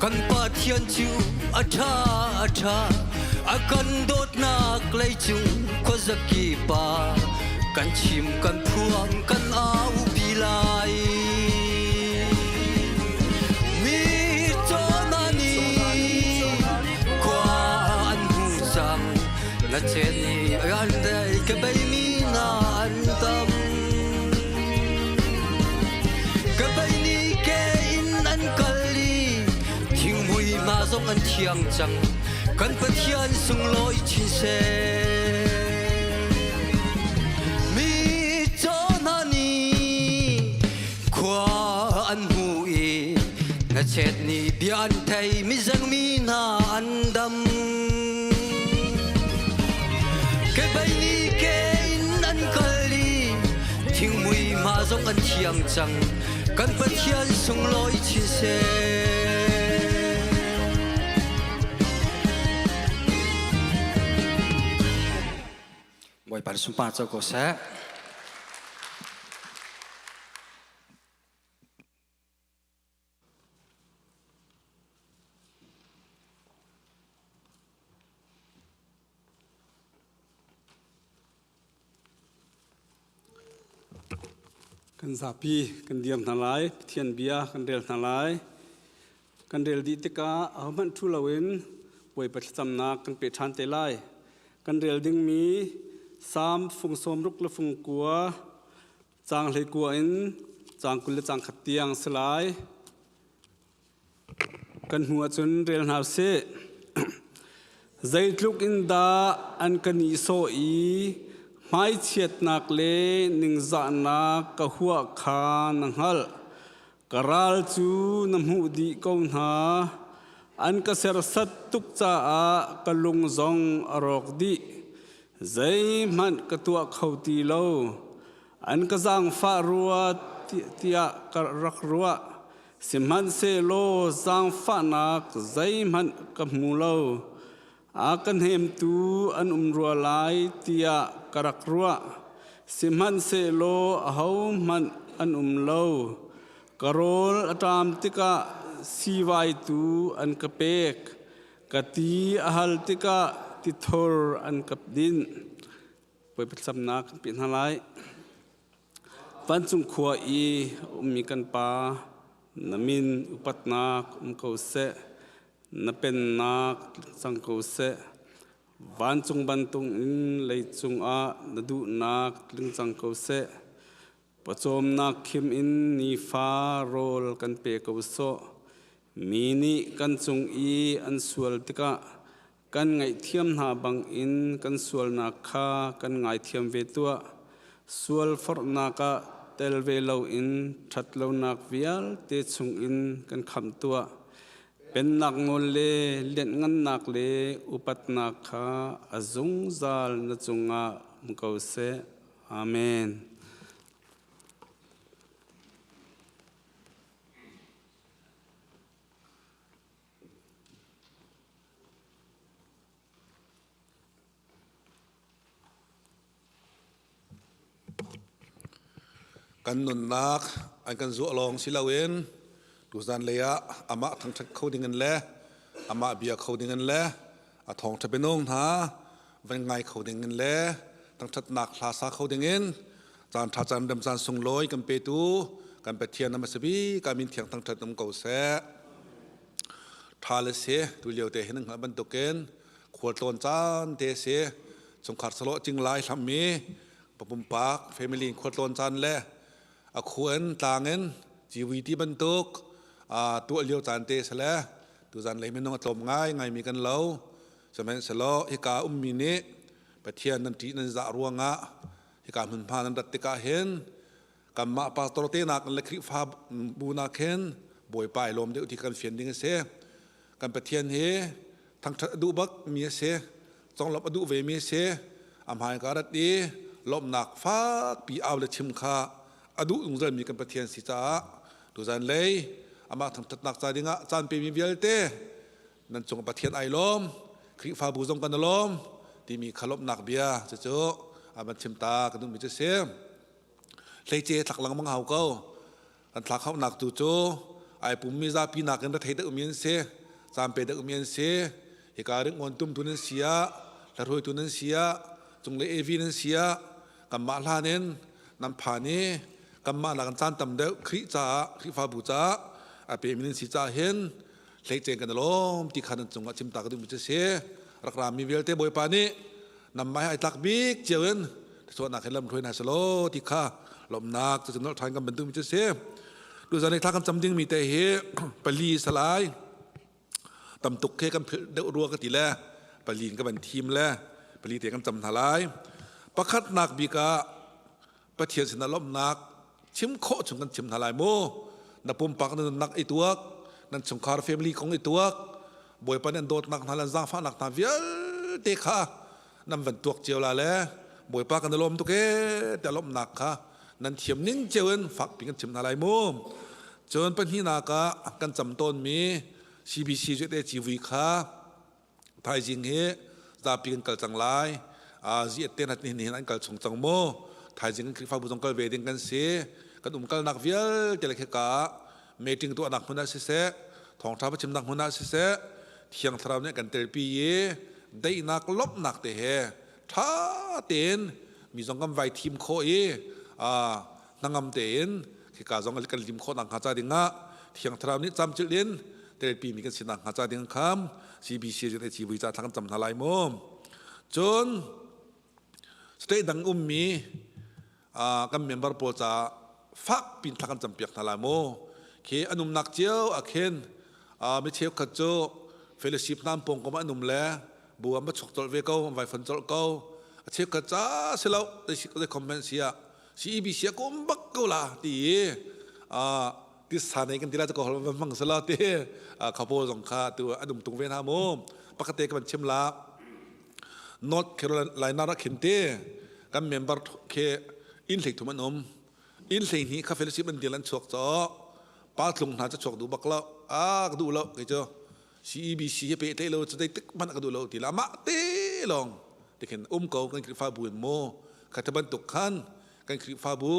kan Pathian cu a ṭha a ṭha a kan dawtnak leicung khuazakip ah kan chim kan phuang kan aupi lai. Na chet ni an dai ka bei mi na an tam. Ka bei ni ke in an kal i thingmui ma zong an thiang cang. Kan Pathian sunglawi chin seh. Mi caw hna nih khua an hmu i hnachet nih bia an thei mizengmi hna an dam. Kebei nih ke in an kal i thingmui hma zong an thiang cang. Kan Pathian sunglawi chin seh. Bawipa sunpar co ko seh. Kan zapi kan dir hna lai, Pathian bia kan rel hna lai. Kan rel dih tikah ahohmanh ṭhu loin Bawipa thlacamnak kan pe ṭhan te lai. Kan rel dingmi Salm fung sawmruk le fung kua, caang 19 in caang 20 le caang khat tiang si lai. Kan hnu ahcun rel hna usih. Zeitluk in dah an ka nihsawh i hmaichiatnak le ningzahnak ka huah kha na hngalh. Ka ral cu na hmuh dih ko hna. An ka serhsat tuk caah ka lung zong a rawk dih. Zeihmanh ka tuah kho ti lo. An ka zaangfah rua tiah ka rak ruah. Sihmanhsehlaw zaangfahnak zeihmanh ka hmu lo. A ka hnemtu an um rua lai tiah ka rak ruah. Sihmanhsehlaw ahohmanh an um lo. Ka rawl a ṭam tikah siivaitu an ka pek. Ka ti a hal tikah tithor an ka dinh. Bawipa thlacamnak kan pe hna lai. Vancung khua i a ummi kan Pa, na min upatnak um ko seh. Na pennak cang ko seh. Vancung bantukin leicung ah na duhnak tling cang ko seh. Pawcawmnak khim in nifa rawl kan pe ko sawh. Mi nih kan cung i an sual tikah kan ngaihthiam hna bangin kan sualnak kha kan ngaithiam ve tuah. Sual forhnak ah tel ve loin ṭhatlonak vialte chungin kan khamh tuah. Pennak nawl le lianhngannak le upatnak kha a zungzal na cungah um ko seh. Amen. Kan nunnak an kan zuah lawng si loin tuzan lei ah amah thangṭhat kho ding in le amah bia kho ding in le a thawngṭha bianung hna van ngai kho ding in le thangṭhatnak hla sa kho ding in caan ṭha caan rem caan sunglawi kan petu kan Pathian na hmasa bik ah min thiang thangṭhat um ko seh. Ṭha le si tu lio te hin hngalh bantukin khualtlawn caan te si chungkhar sawlawh cinglai hlammi pumpak family khualtlawn caan le a khu in tlang in ciwi ti bantuk tuah lio caan te si le tuzan lei minung a tlawm ngai ngaimi kan lo sihmanhsehlaw hika ummi nih Pathian nan ṭih nan zah ruangah hika hmunhma nan rat tikah hin kanmah pastor te nak le Khrihfa bu nak hin Bawipa i lawm deuh ti kan fian ding a si kan Pathian hi thangṭhat a duh bak mi a si conglawmh a duh ve mi a si a hmai ka rat i lawmhnak fakpi au le chim kha a duh zungzal mi kan Pathian si caah tuzan lei amah thangṭhatnak ca dingah caan pe mi vialte nan cung Pathian ai lawm Khrihfabu zong kan lawm timi kha lawmhnak bia cucu a van chim ta kan duhmi cu si hleice thlak lengmang hau ko An thlak hauhnak tu cu ai pummi zapi nakin rethei deuhmi an si, caan pe deuhmi an si. Hika ringawn tumtu nan si ah, hlaruaitu nan si ah, cunglei AV nan si ah, kanmah hlan in nan phan i kanmah nakin caan tam deuh Khrih caah, Khrihfabu caah a pemi nan si caah hin hleicen kan i lawm ti kha nan cungah chim ta ka duhmi cu a si. Rak rami vialte Bawipa nih Nam mai ai tlak bik cio in chuahnak he lam hruai hna selaw ti kha lawmnak cu nolh ṭhan kan bantuk mi cu si. Tuzan i thla kan cam ding mi te hi pali salai tam tuk khi kan philh deuh rua ka ti le pali in ka van thim le pali te kan cam hna lai. Pakhatnak bik ah Pathian sinah lawmhnak chim khawh chung kan chim hna lai mu. Na pumpak na nunnak i tuak, nan chungkhar family kong i tuak, Bawipa nih an dawtnak hna le an zaangfahnak hna vialte kha nan van tuak cio la le Bawipa kan i lawm tuk ee tiah lawmhnak kha nan thiam ning cio in fakpi kan chim hna lai mu. Cun pahnihnak ah kan cam tawnmi CBC te civui kha thaizing hi zapi kan kal cang lai. Zi te na ni hin an kal chung cang mu. Thaizing Khrihfabu zong kal ve ding kan si. Kan umkalnak vialte le kheka meeting tuahnak hmun ah siseh, thawngṭha chimnak hmun ah siseh, Thiang Thlarau nih kan telpi i daihnak lawmhnak te he ṭha tein mi zong kan vai thim khawh i hnangam tein khika zong kan lim khawh nak hnga ca dingah Thiang Thlarau nih camcilh in telpi mi kan si nak hnga ca ding kham CBC zin civui ca thla kan cam hna lai mu. Cun state dang ummi kan member pawl caah fak pin thla kan campiak hna lai mu. Khi an umnak cio ah khin mi cheukhat cu fellowship hna an pawng kom an um le bu an va chok colh ve ko, an vai fon colh ko. A cheukhat ca si lo, zei comment si ah CEBC a kum bak ko la ti i tisa nei kan ti la ko hol van hmang sala ti khapo zong kha tu an um tung ve hna mu. Pakhat te ka van chim la. North Carolina rak khin te kan member khi inn hlei thum an um. Inn hlei hnih kha fellowship an dil an chuak cho. Pa tlung hna cu chuak duh bak lo. A ka duh lo kei cu CEBC he pe tle lo cu dei tik hmanh ka duh lo ti la mah te lawng ti khin um ko kan Khrihfabu in mu kha te bantuk khan kan Khrihfabu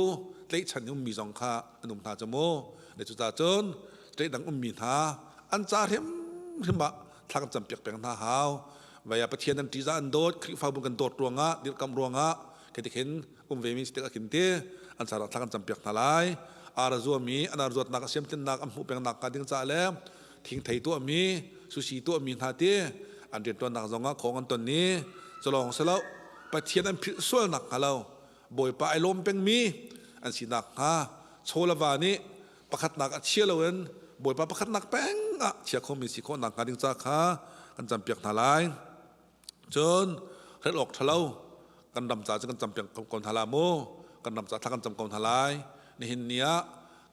tleichan ummi zong kha an um hna cu mu le cu ta cun state dang ummi hna an ca hrim hrim ah thla kan campiak peng hna hau vaya Pathian an ṭihzah an dawt Khrihfabu kan dawt ruangah dirhkamh ruangah khi khin um ve mi si tik khin ti an ca thla kan campiak hna lai ara zuami an ar zuatnak a siamtlinnak an hmuh pengnak hnga ding ca le thingthei tuahmi sushi tuahmi hna ti an rianṭuannak zongah khong an ton ni culawng silo Pathian an philh sualnak hnga lo Bawipa ai lawm pengmi an sinak hnga chawlava nih pakhatnak a chia loin Bawipa pakhatnak peng ah chia khomi si khawhnak hnga ding ca kha kan campiak hna lai. Cun hrelh awk ṭhalo kan ram ca cu kan campiak ko hna la mu. Kan ram ca thla kan cam ko hna lai. Nihin ni ah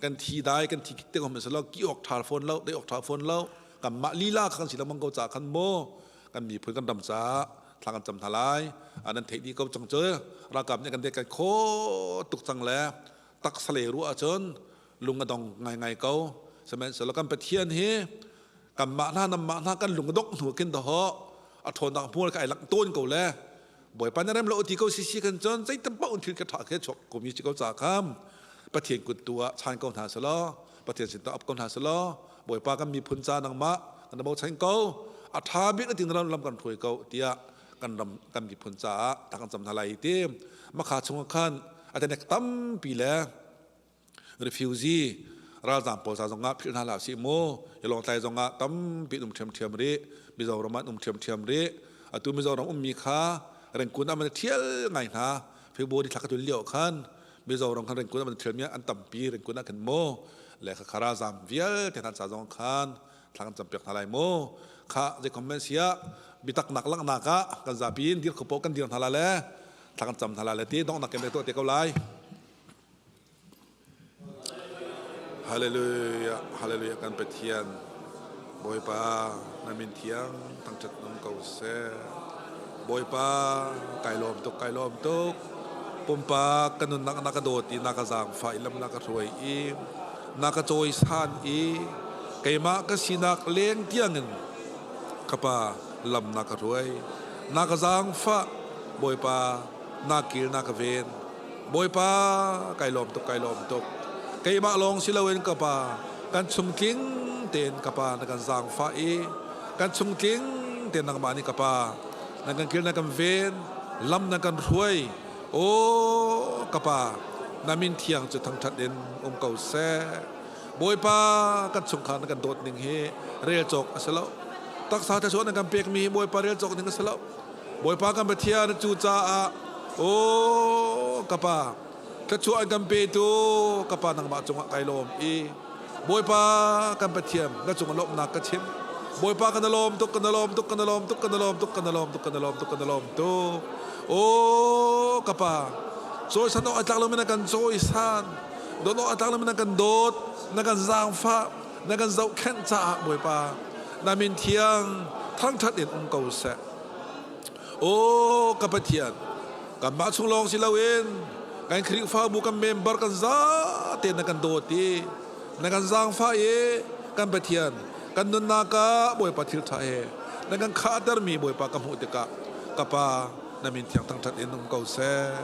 kan thi dai kan thi kik te ko hmanh ki awk ṭha fawn lo, dei awk ṭha fawn lo. Kanmah lila kha kan si lengmang ko ca khan mu. Kan miphun kan ram ca thla kan cam hna lai. Nan theih dih ko cang cu. Ralkap nih kan dek kan khaw tuk cang le taksa le ruah ahcun lung a dong ngaingai ko. Sihmanhsehlaw kan Pathian hi kanmah hna nanmah hna kan lung a dongh hnu khin dahawh a ṭhawnnak hmual kha ai langh tawn ko le Bawipa na rem lo ti ko si si kan cun zeitam paoh in thil ka ṭha khe chuak komi si ko ca kham Pathian kut tu ah chan ko hna selaw Pathian sin tu ap ko hna selaw Bawipa kan miphun ca nangmah kan bochan ko a ṭha bik na ting lam lam kan hruai ko tiah kan ram kan miphun caah ta kan cam hna lai ti makha chungah khan a tenek tampi le refugee ralzaam pawl ca zongah philh hna hlah sih mu Lawngtlai zongah tampi um ṭhiamṭhiam rih Mizoram ah um ṭhiamṭhiam rih atu Mizoram ummi kha Rengkun ah man ṭhial ngai hna February thla ka tul lio khan Mizoram khan Rengkun ah man ṭhialmi an tampi Rengkun ah khan mu le kha ralzaam vialte hna ca zong khan thla kan campiak hna lai mu kha zei comment sia bitak nak langhnak ah kan zapi in dir kho kan dir hna la le thla kan cam hna la le ti donghnak kem le tuah te ko lai Hallelujah Hallelujah kan Pathian Bawipa na min thiang thangṭhat nung ko seh Bawipa kai lawm tuk kai lawm tuk pumpak ka nunnak na ka dawt i na ka zaangfah i lam na ka hruai i na ka cawisan i keimah ka sinak leng tiangin ka pa lam na ka hruai na ka zaangfah Bawipa na kil na ka ven Bawipa kai lawm tuk kai lawm tuk keimah lawng si loin ka pa kan chungtling tein ka pa na kan zaangfah i kan chungtling tein nangmah nih ka pa na kan kil na kan ven lam na kan hruai Aw ka pa, na min thiang cu thangṭhat in um ko seh. Bawipa, kan chungkhar na kan dawt ning hi rel cawk a si lo. Taksa thluachuah na kan pekmi hi Bawipa rel cawk ning a si lo. Bawipa kan Pathian cu caah o ka pa thluachuah an kan petu ka pa nangmah cungah kai lawm i Bawipa kan Pathian na cungah lawmhnak ka chim. Bawipa kan lawm tuk kan lawm tuk kan lawm tuk kan lawm tuk kan lawm tuk kan lawm tuk kan lawm tuk. O ka pa cawisan awk a tlak lomi na kan cawisan dawt awk a tlak lomi na kan dawt na kan zaangfah na kan zohkhenh caah Bawipa na min thiang thangṭhat in um ko seh. Aw ka Pathian, kanmah chung lawng si loin kan Khrihfabu kan member kan zate na kan dawt i na kan zaangfah i kan Pathian kan nunnak ah Bawipa thil ṭha he na kan khahtermi Bawipa ka hmuh tikah ka Pa na min thiang thangṭhat in um ko seh.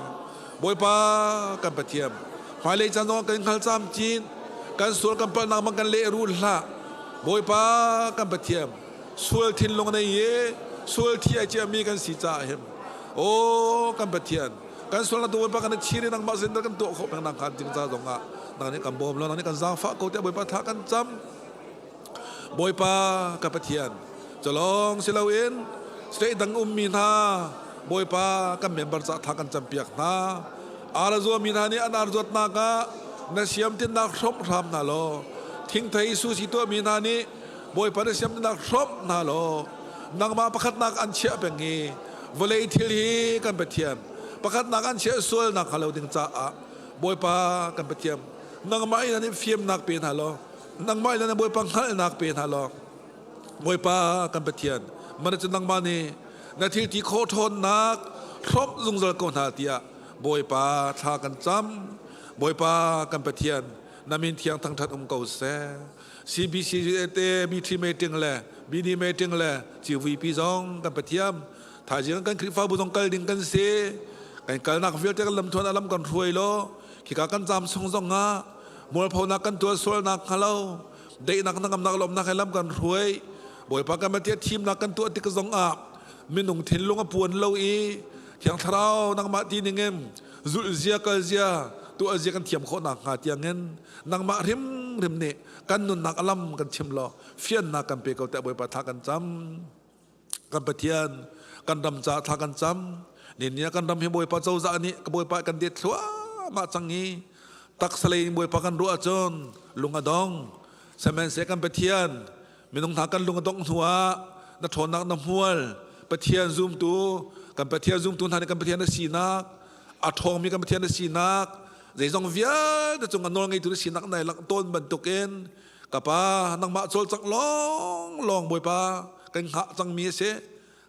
Bawipa kan Pathian, hmailei caan zong kan hngal camcin, kan sual kan palhnak man kan lehrul hlah. Bawipa kan Pathian, sual thinlung nei i sual thi ai ciami kan si caah hin aw kan Pathian kan sual na tu Bawipa kan chir i nangmah sin kan tuah khawh peng nang khan ding ca zong ah nang nih kan bawm lo nang nih kan zaangfah ko tiah Bawipa tha kan cam Bawipa ka Pathian culong si loin state dang ummi hna Bawipa kan member ca tha kan campiak hna ar zuami hna nih an ar zuatnak ah na siam tinnak hrawmh hram hna law thingthei susi tuahmi hna nih Bawipa na siamnak hrawmh hna law nangmah pakhatnak an chiah peng i vawlei thil hi kan Pathian pakhatnak an chiah sualnak hnga lo ding caah Bawipa kan Pathian nangmah in an fiamnak pe hna law nangmah in an Bawipa hngalhnak pe hna law Bawipa kan Pathian mana cu nangmah nih na thil ti khawh ṭhawnnak hrawmh zungzal ko hna tiah Bawipa thla kan cam Bawipa kan Pathian na min thiang thangṭhat um ko seh CBC te BT meeting le BD meeting le CVP zong kan pathiam thaizing kan Khrihfabu zong kal ding kan si kan kalnak vialte kan lamthuan alam kan hruai lo khika kan zam sung zong ah mualphonak kan tuah sualnak hnga deihnak nangamnak lawmnak he lam kan hruai Bawipa kan matia thimnak kan tuah tik zong ah minung thinlung a puan lo i Thiang Thlarau nangmah ti ningin zulh zia kal zia tuah zia kan thiam khawh nak hnga tiangin nangmah hrimhrim nih kan nunnak alam kan chim law fiannak kan pe ko tiah Bawipa thla kan cam kan Pathian kan ram ca thla kan cam nin kan ram hi Bawipa cozah nih ka Bawipa kan det thluahmah cang i taksa lei in Bawipa kan ruah ahcun lung a dong sihmanhseh kan Pathian minung hna kan lung a dongh hnu ah na ṭhawnnak na hmual Pathian zumtu kan Pathian zumtu hna nih kan Pathian na sinak a ṭhawngmi kan Pathian na sinak zeizong vialte cung a nawl ngeitu na sinak nai langh tawn bantukin ka pa nangmah cawlcangh lawng lawng Bawipa kan hngah cangmi a si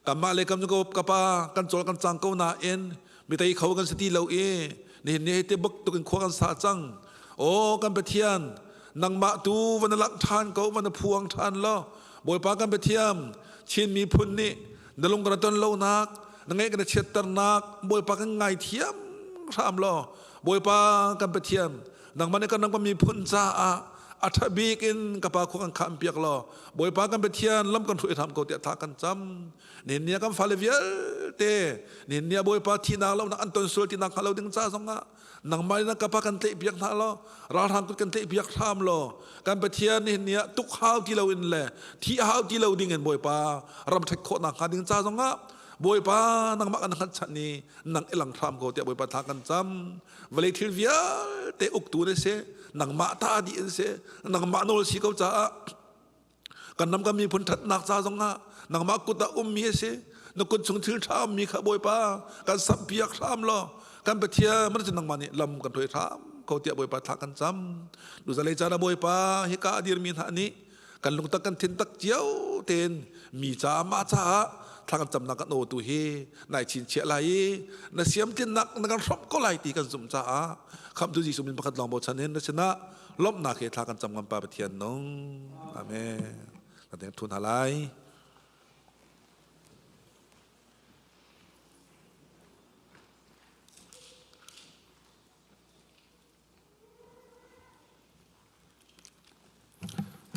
kanmah le kam cu ka pa kan cawl kan cang ko nain mi tei kho kan si ti lo i nihin ni te bak tuk in khua kan sa cang aw kan Pathian nangmah tu van langh ṭhan ko van phuang ṭhan law Bawipa kan Pathian Chin miphun nih na lung kan ton lonak na ngaih kan chiatternak Bawipa kan ngaithiam hram law Bawipa kan Pathian nangmah nih kan ram kan miphun caah a ṭha bik in ka pa khua kan kham piak law Bawipa kan Pathian lam kan hruai hram ko tiah tha kan cam nihin ni ah kan fale vialte nihin ni ah Bawipa thihnak lonak an ton sual tinak hnga lo ding ca zongah nangmah in ka pa kan tlaih piak hna law ralhrang kut kan tlaih piak hram law kan Pathian nihin ni ah tuk hau ti lo in le thi hau ti lo ding in Bawipa ram ṭhat khawhnak hnga ding ca zongah Bawipa nangmah kan hngatchan i nang i lang hram ko tiah Bawipa tha kan cam vawlei thil vialte uktu na si nangmah ta dih an si nangmah nawl si ko caah kan ram kan miphun ṭhatnak ca zongah nangmah kut ah ummi a si na kut chung thil ṭha ummi kha Bawipa kan samhpiak hram law kan Pathian mana cu nangmah nih lam kan hruai hram ko tiah Bawipa thla kan cam nuzalei caan ah Bawipa hika a dirmi hna nih kan lungtak kan thin tak cio tein mi ca mah caah thla kan camnak kan aw tu hi nai chinchiah lai i na siam tlinnak na kan hrawmh ko lai ti kan zumh caah khamtu Jesuh min pakhat lawng bochan in na sinah lawmhnak he thla kan cam ngam pa Pathian nung amen na deng thun halai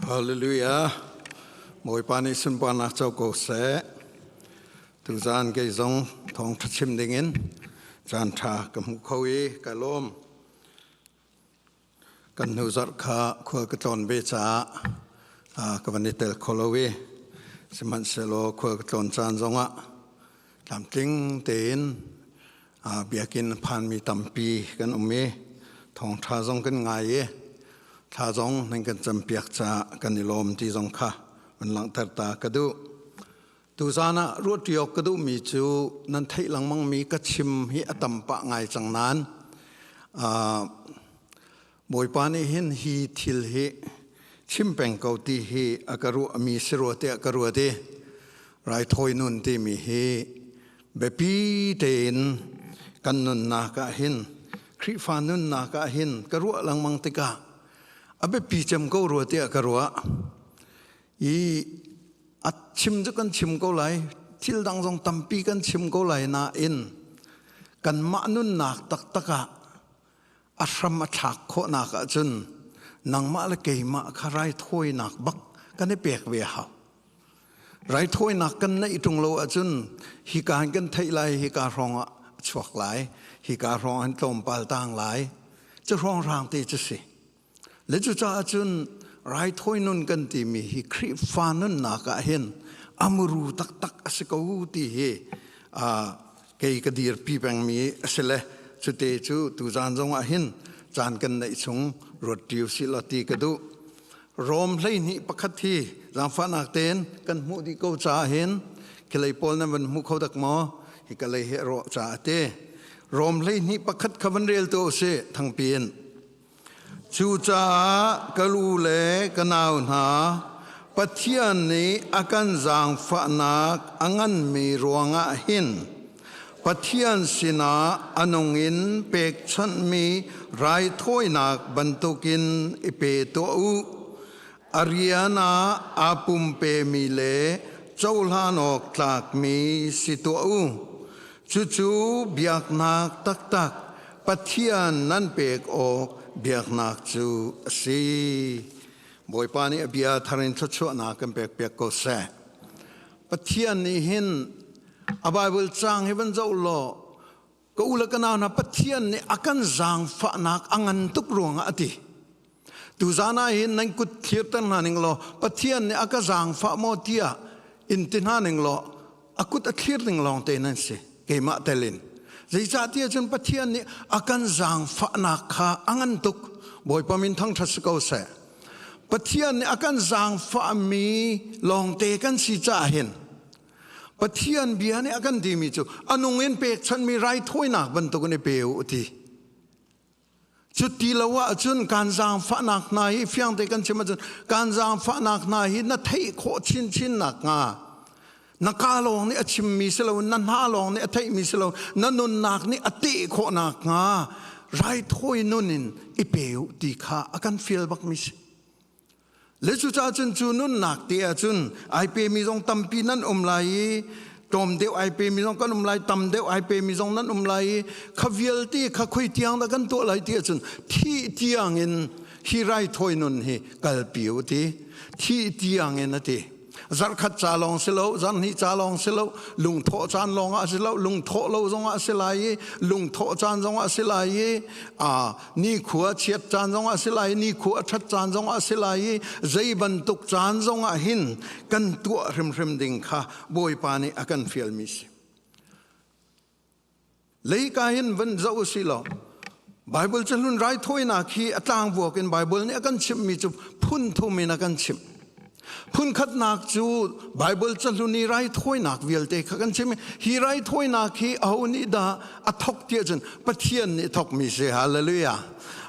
Hallelujah. Bawipa nih sunparnak co ko seh. Tuzaan kei zong thawngṭha chim dingin caan ṭha ka hmu kho i ka lawm. Kan hnu zarh kha khual ka tlawn ve caah ka van i tel kho lo i sihmanhsehlaw khual ka tlawn caan zongah Tlamtling tein biakinn phanmi tampi kan um i thawngṭha zong kan ngai i thla zong nan kan campiak caah kan i lawm ti zong kha van langhter ta ka duh. Tuzaan ah ruahṭi awk ka duhmi cu nan theih lengmangmi ka chim hi a tam pah ngai cang nain Bawipa nih hin hi thil hi chim peng ko ti hi a ka ruahmi si rua tiah ka ruat i raithawi nun timi hi biapi tein kan nunnak ah hin Khrihfa nunnak ah hin ka ruah lengmang tikah a biapi cem ko rua tiah ka ruah. I a chim cu kan chim ko lai, thil dang zong tampi kan chim ko lai nain kanmah nunnak taktak ah a hram a thlak khawhnak ahcun nangmah le keimah kha raithawinak bak kan i pek ve hau. Raithawinak kan neih ṭung lo ahcun hika hin kan theih lai, hika hrawng ah a chuak lai, hika hrawng ah hin tlawmpal tang lai. Cu hrawnghrang te cu si. Le cucaah cun raithawi nun kan timi hi Khrihfa nunnak ah hin amuru taktak a si ko ti hi kei ka dirpi pengmi a si le cute cu tuzaan zong ah hin caan kan neih chung ruat ṭi usih law ti ka duh. Rom 12 pakhat hi zaangfahnak tein kan hmuh dih ko caah hin khilei pawl nan van hmu kho dak maw? Hi ka lei hi a rawh caah te. Rom 12 pakhat kha van rel tu usih thangpi in. Cucaah ka lu le ka nau hna, Pathian nih a kan zaangfahnak a nganmi ruangah hin Pathian sinah a nung in pekchanhmi raithawinak bantukin i pe tuah u. A rian ah aa pumpemi le cohlan awk tlakmi si tuah u. Cucu biaknak taktak Pathian nan pek awk biaknak cu a si. Bawipa nih a bia thar in thluachuahnak kan pekpiak ko seh. Pathian nih hin a Bible caang hi van zoh law ka u le ka nau hna Pathian nih a kan zaangfahnak a ngan tuk ruangah a ti. Tuzaan ah hin nan kut thlirter hna ning law Pathian nih a ka zaangfah maw tiah in ti hna ning law a kut a thlir ning lawng te nan si keimah tel in. Zeicahtiah cun Pathian nih a kan zaangfahnak kha a ngan tuk. Bawipa min thangṭhat si ko seh. Pathian nih a kan zaangfahmi lawngte kan si caah hin Pathian bia nih a kan timi cu a nung in pekchanhmi raithawinak bantukin i pe u ti. Cu ti lo ahcun kan zaangfahnak hna hi fiang te kan chim ahcun kan zaangfahnak hna hi na theih khawh chinchin nakhnga na ka lawng nih a chimmi si lo na hna lawng nih a theihmi si lo na nunnak nih a teh khawh nakhnga raithawi nun in i pe u ti kha a kan fial bakmi si. Le cucaah cun cu nunnak te ahcun ai pemi zong tampi nan um lai i tlawm deuh ai pemi zong kan um lai tam deuh ai pemi zong nan um lai i kha vialte kha khoi tiang dah kan tuah lai ti ahcun thih tiang in hi raithawi nun hi kalpi u ti thih tiang in a ti Zarhkhat ca lawng si lo, zarhhnih ca lawng si lo, lungthawh caan lawng ah si lo, lungthawh lo zong ah si lai i, lungthawh caan zong ah si lai i, nikhua chiat caan zong ah si lai i, nikhua ṭhat caan zong ah si lai i, zei bantuk caan zong ah hin kan tuah hrimhrim ding kha Bawipa nih a kan fialmi si. Leika hin van zoh u si law Bible cahlun raithawinak hi a tlangvuak in Bible nih a kan chimhmi cu phun thum in a kan chimh. Phun khatnak cu Bible cahlun i raithawinak vialte kha kan chim. Hi raithawinak hi aho nih dah a thok tiah cun Pathian nih thokmi si. Hallelujah.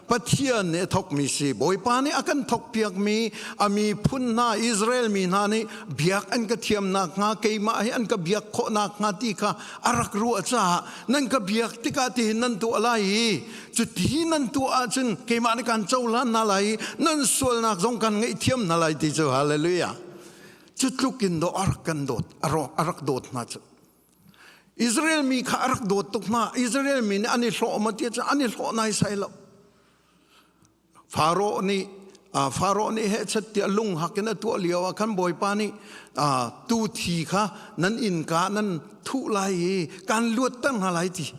Pathian nih a thokmi si. Bawipa nih a kan thokpiakmi a miphun hna Israel mi hna nih biak an ka thiamnak hnga keimah hi an ka biak khawhnak hnga ti kha a rak ruah caah nan ka biak tikah tihin nan tuah lai i cuti nan tuah ahcun keimah nih kan cohlan hna lai i nan sualnak zong kan ngaihthiam hna lai ti cu hallelujah cu tluk in dawh a rak kan dawt a rak dawt hna cu Israel mi kha a rak dawt tuk hna. Israel mi nih an i hlawh maw ti ahcun an i hlawh naisai lo. Faro nih Faro nih hehchet tiah lung hak in a tuah lio ah khan Bawipa nih tu thi kha nan innka nan thuh lai i kan luatter hna lai ti.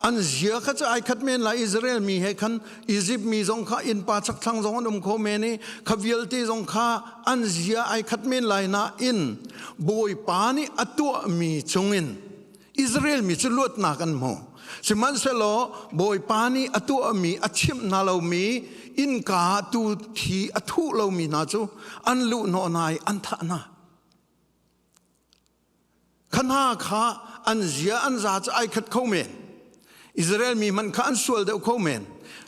An zia kha cu ai khat men lai Israel mi he khan Egypt mi zong kha innpa chakthlang zong an um kho men i kha vialte zong kha an zia ai khat men lai nain. Bawipa nih a tuahmi chungin Israel mi cu luatnak an hmu. Sihmanhsehlaw Bawipa nih a tuahmi a chimh hna lomi innka tu thi a thuh lomi hna cu an luh hnawh hna i an thah hna. Kha hna kha an zia an za cu ai khat kho men. Israel mi hmanh kha an sual deuh kho men.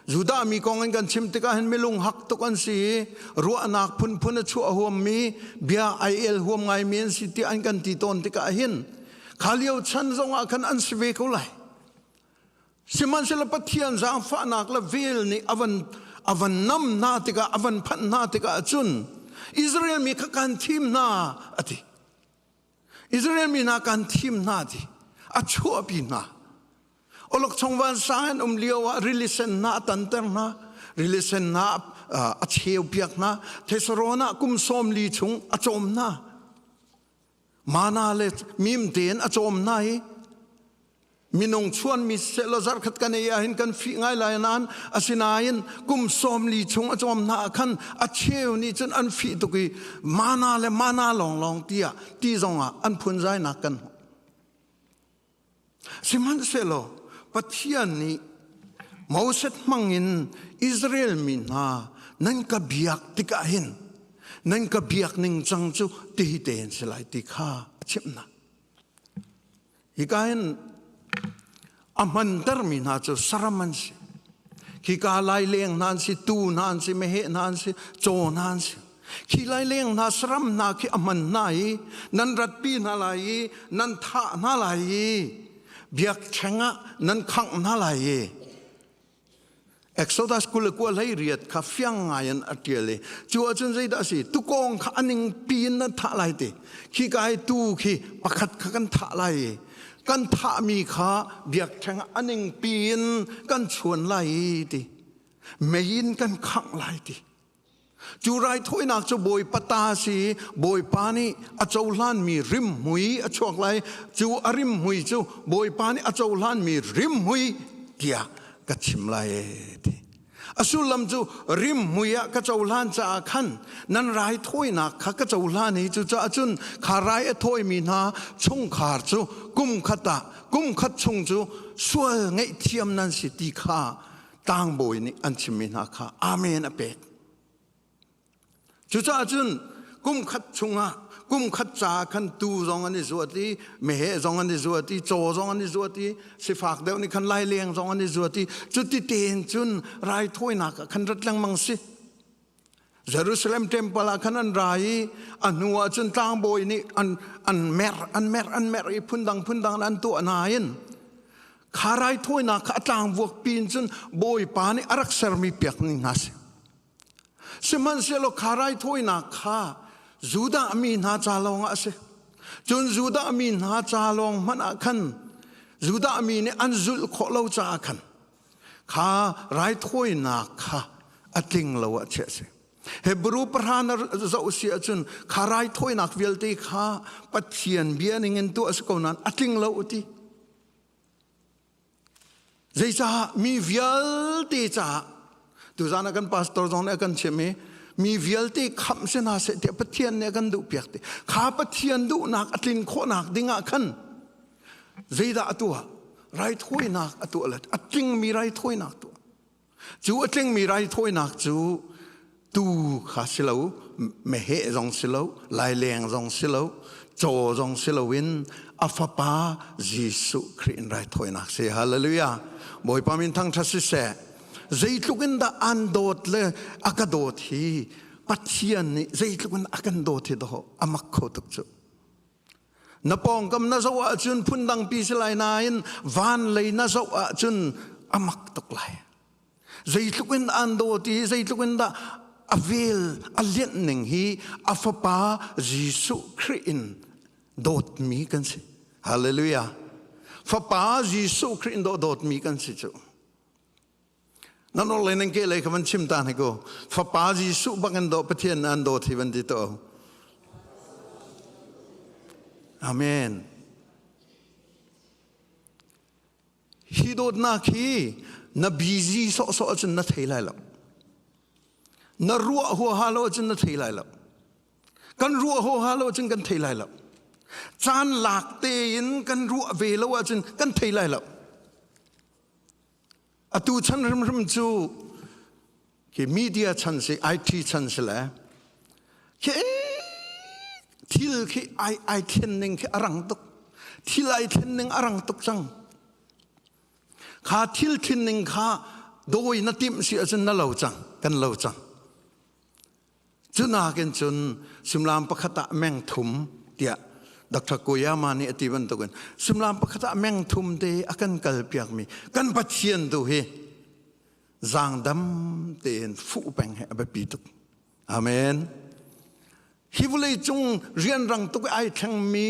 Judah mi kong in kan chim tikah hin milung hak tuk an si i ruahnak phunphun a chuah huammi bia ai el huam ngaimi an si tiah an kan ti tawn tikah hin kha lio chan zongah khan an si ve ko lai. Sihmanhsehlaw Pathian zaangfahnak le vel nih a van a van nam hna tikah a van phanh hna tikah cun Israel mi kha kan thim hna a ti. Israel mi hna kan thim hna ti a chuahpi hna. Olokchong vansang an um lio ah rili sen hna a tanter hna. Rili sen hna a cheu piak hna. Thesaron ah kum 40 chung a cawm hna. Mana le mim tein a cawm hna i minung chuanmi siseh zarkhat kan ei ahhin kan fih ngai lai nain asinain kum 40 chung a cawm hna ah khan a cheu nih cun an fih tuk i mana le mana lawnglawng tiah ti zongah an phunzainak kan hmuh. Sihmanhsehlaw Pathian nih Moses hmangin Israel mi hna nan ka biak tikah hin nan ka biak ning cang cu ti tein si lai ti kha a chimh hna. Hika hin a hmantermi hna cu saram an si. Khika laileng hna an si, tuu hna an si, meheh hna an si, caw hna an si. Khi laileng hna saram hna khi a hman hna i nan ratpi hna lai i nan thah hna lai i biakṭheng ah nan khangh hna lai i Exodus 22 hleiriat kha fiang ngai in a ṭial i cu ahcun zeidah a si tukawng kha a ningpi in nan thah lai ti khi ka i tuu khi pakhat kha kan thah lai i kan thahmi kha biakṭheng ah a ningpi in kan chuan lai i ti mei in kan khangh lai ti Cu raithawinak cu Bawipa ta a si i Bawipa nih a cohlanmi rimhmui a chuak lai. Cu a rimhmui cu Bawipa nih a cohlanmi rimhmui tiah ka chim lai e ti. A sullam cu rimhmui ah ka cohlan caah khan nan raithawinak kha ka cohlan i cucaah cun kha rai a thawimi hna chungkhar cu kum khat ah kum khat chung cu sual ngaihthiam nan si ti kha tlangbawi nih an chimmi hna kha amen a pek. Cucaah cun kum khat chungah kum khat ca khan tuu zong an i zuat i meheh zong an i zuat i caw zong an i zuat i sifak deuh nih khan laileng zong an i zuat i cuti tein cun raithawinak ah khan rat lengmang si. Jerusalem temple ah khan an ra i a hnu ah cun tlangbawi nih an an mer an mer an mer i phundang phundang an tuah nain kha raithawinak kha a tlangvuak pin cun Bawipa nih a rak sermi piak ning hna si. Sihmanhsehlaw kha raithawinak kha Judah mi hna ca lawng ah a si. Cun Judah mi hna ca lawng hmanh ah khan Judah mi nih an zulh khawh lo caah khan kha raithawinak kha a tling lo ah chiah a si. Hebrew pahra na zoh si ahcun kha raithawinak vialte kha Pathian bia ningin tuah a si ko nain a tling lo ti. Zeicah mi vialte caah tuzan ah kan pastor zong nih a kan chim i mi vialte khamh si hna seh tiah Pathian nih a kan duhpiak ti. Kha Pathian duhnak a tlin khawhnak ding ah khan zeidah a tuah? Raithawinak a tuah le a tlingmi raithawinak tuah. Cu a tlingmi raithawinak cu tuu kha si lo, meheh zong si lo, laileng zong si lo, caw zong si loin a fapa Jesuh Khrih in raithawinak si. Hallelujah. Bawipa min thangṭhat siseh. Zeitluk in dah an dawt le a ka dawt hi Pathian nih zeitluk in a kan dawt hi dawh a mak kho tuk cu. Na pawngkam na zoh ahcun phundangpi si lai nain van lei na zoh ahcun a mak tuk lai. Zeitluk in an dawt i zeitluk in dah a vel a lianh ning hi a fapa Jesuh Khrih in dawtmi kan si. Hallelujah. Fapa Jesuh Khrih in dawtmi kan si cu. Nan or le nan ke lei kha van chim ta hnik u. Fapa Jesuh bak in daw Pathian an dawt hi van ti to. Amen. Hi dawtnak hi na busy sawhsawh ahcun na thei lai lo. Na ruah huaha lo ahcun na thei lai lo. Kan ruah huaha lo ahcun kan thei lai lo. Caan lak tein kan ruah ve lo ahcun kan thei lai lo. Atu chan hrimhrim cu khi media chan si, IT chan si le khi thil khi ai ai thlen ning khi a rang tuk. Thil ai thlen ning a rang tuk cang. Kha thil thlen ning kha dawi na timh si ahcun na lo cang, kan lo cang. Cunakin cun sumlam pakhat ah meng thum tiah Dr. Koyama nih a ti bantukin sumlam pakhat ah meng thum te a kan kal piakmi kan Pathian tu hi zaangdam tein fuh peng hi a biapi tuk. Amen. Hi vawlei cung rianrang tuk ai thlengmi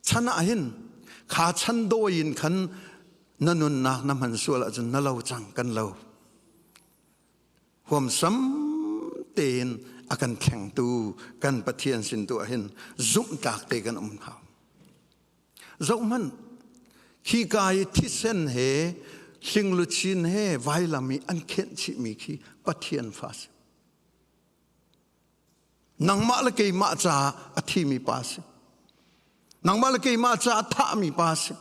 chan ah hin kha chan dawi in khan na nunnak na hman sual ahcun na lo cang kan lo. Huamsam tein a kan thlengtu kan Pathian sin tu ah hin zumhtlak te kan um hau. Zohhmanh, khi ka i thisen he hlingluchin he vailam i an khenh chihmi khi Pathian fa si. Nangmah le keimah caah a thimi pa si. Nangmah le keimah caah a thahmi pa si.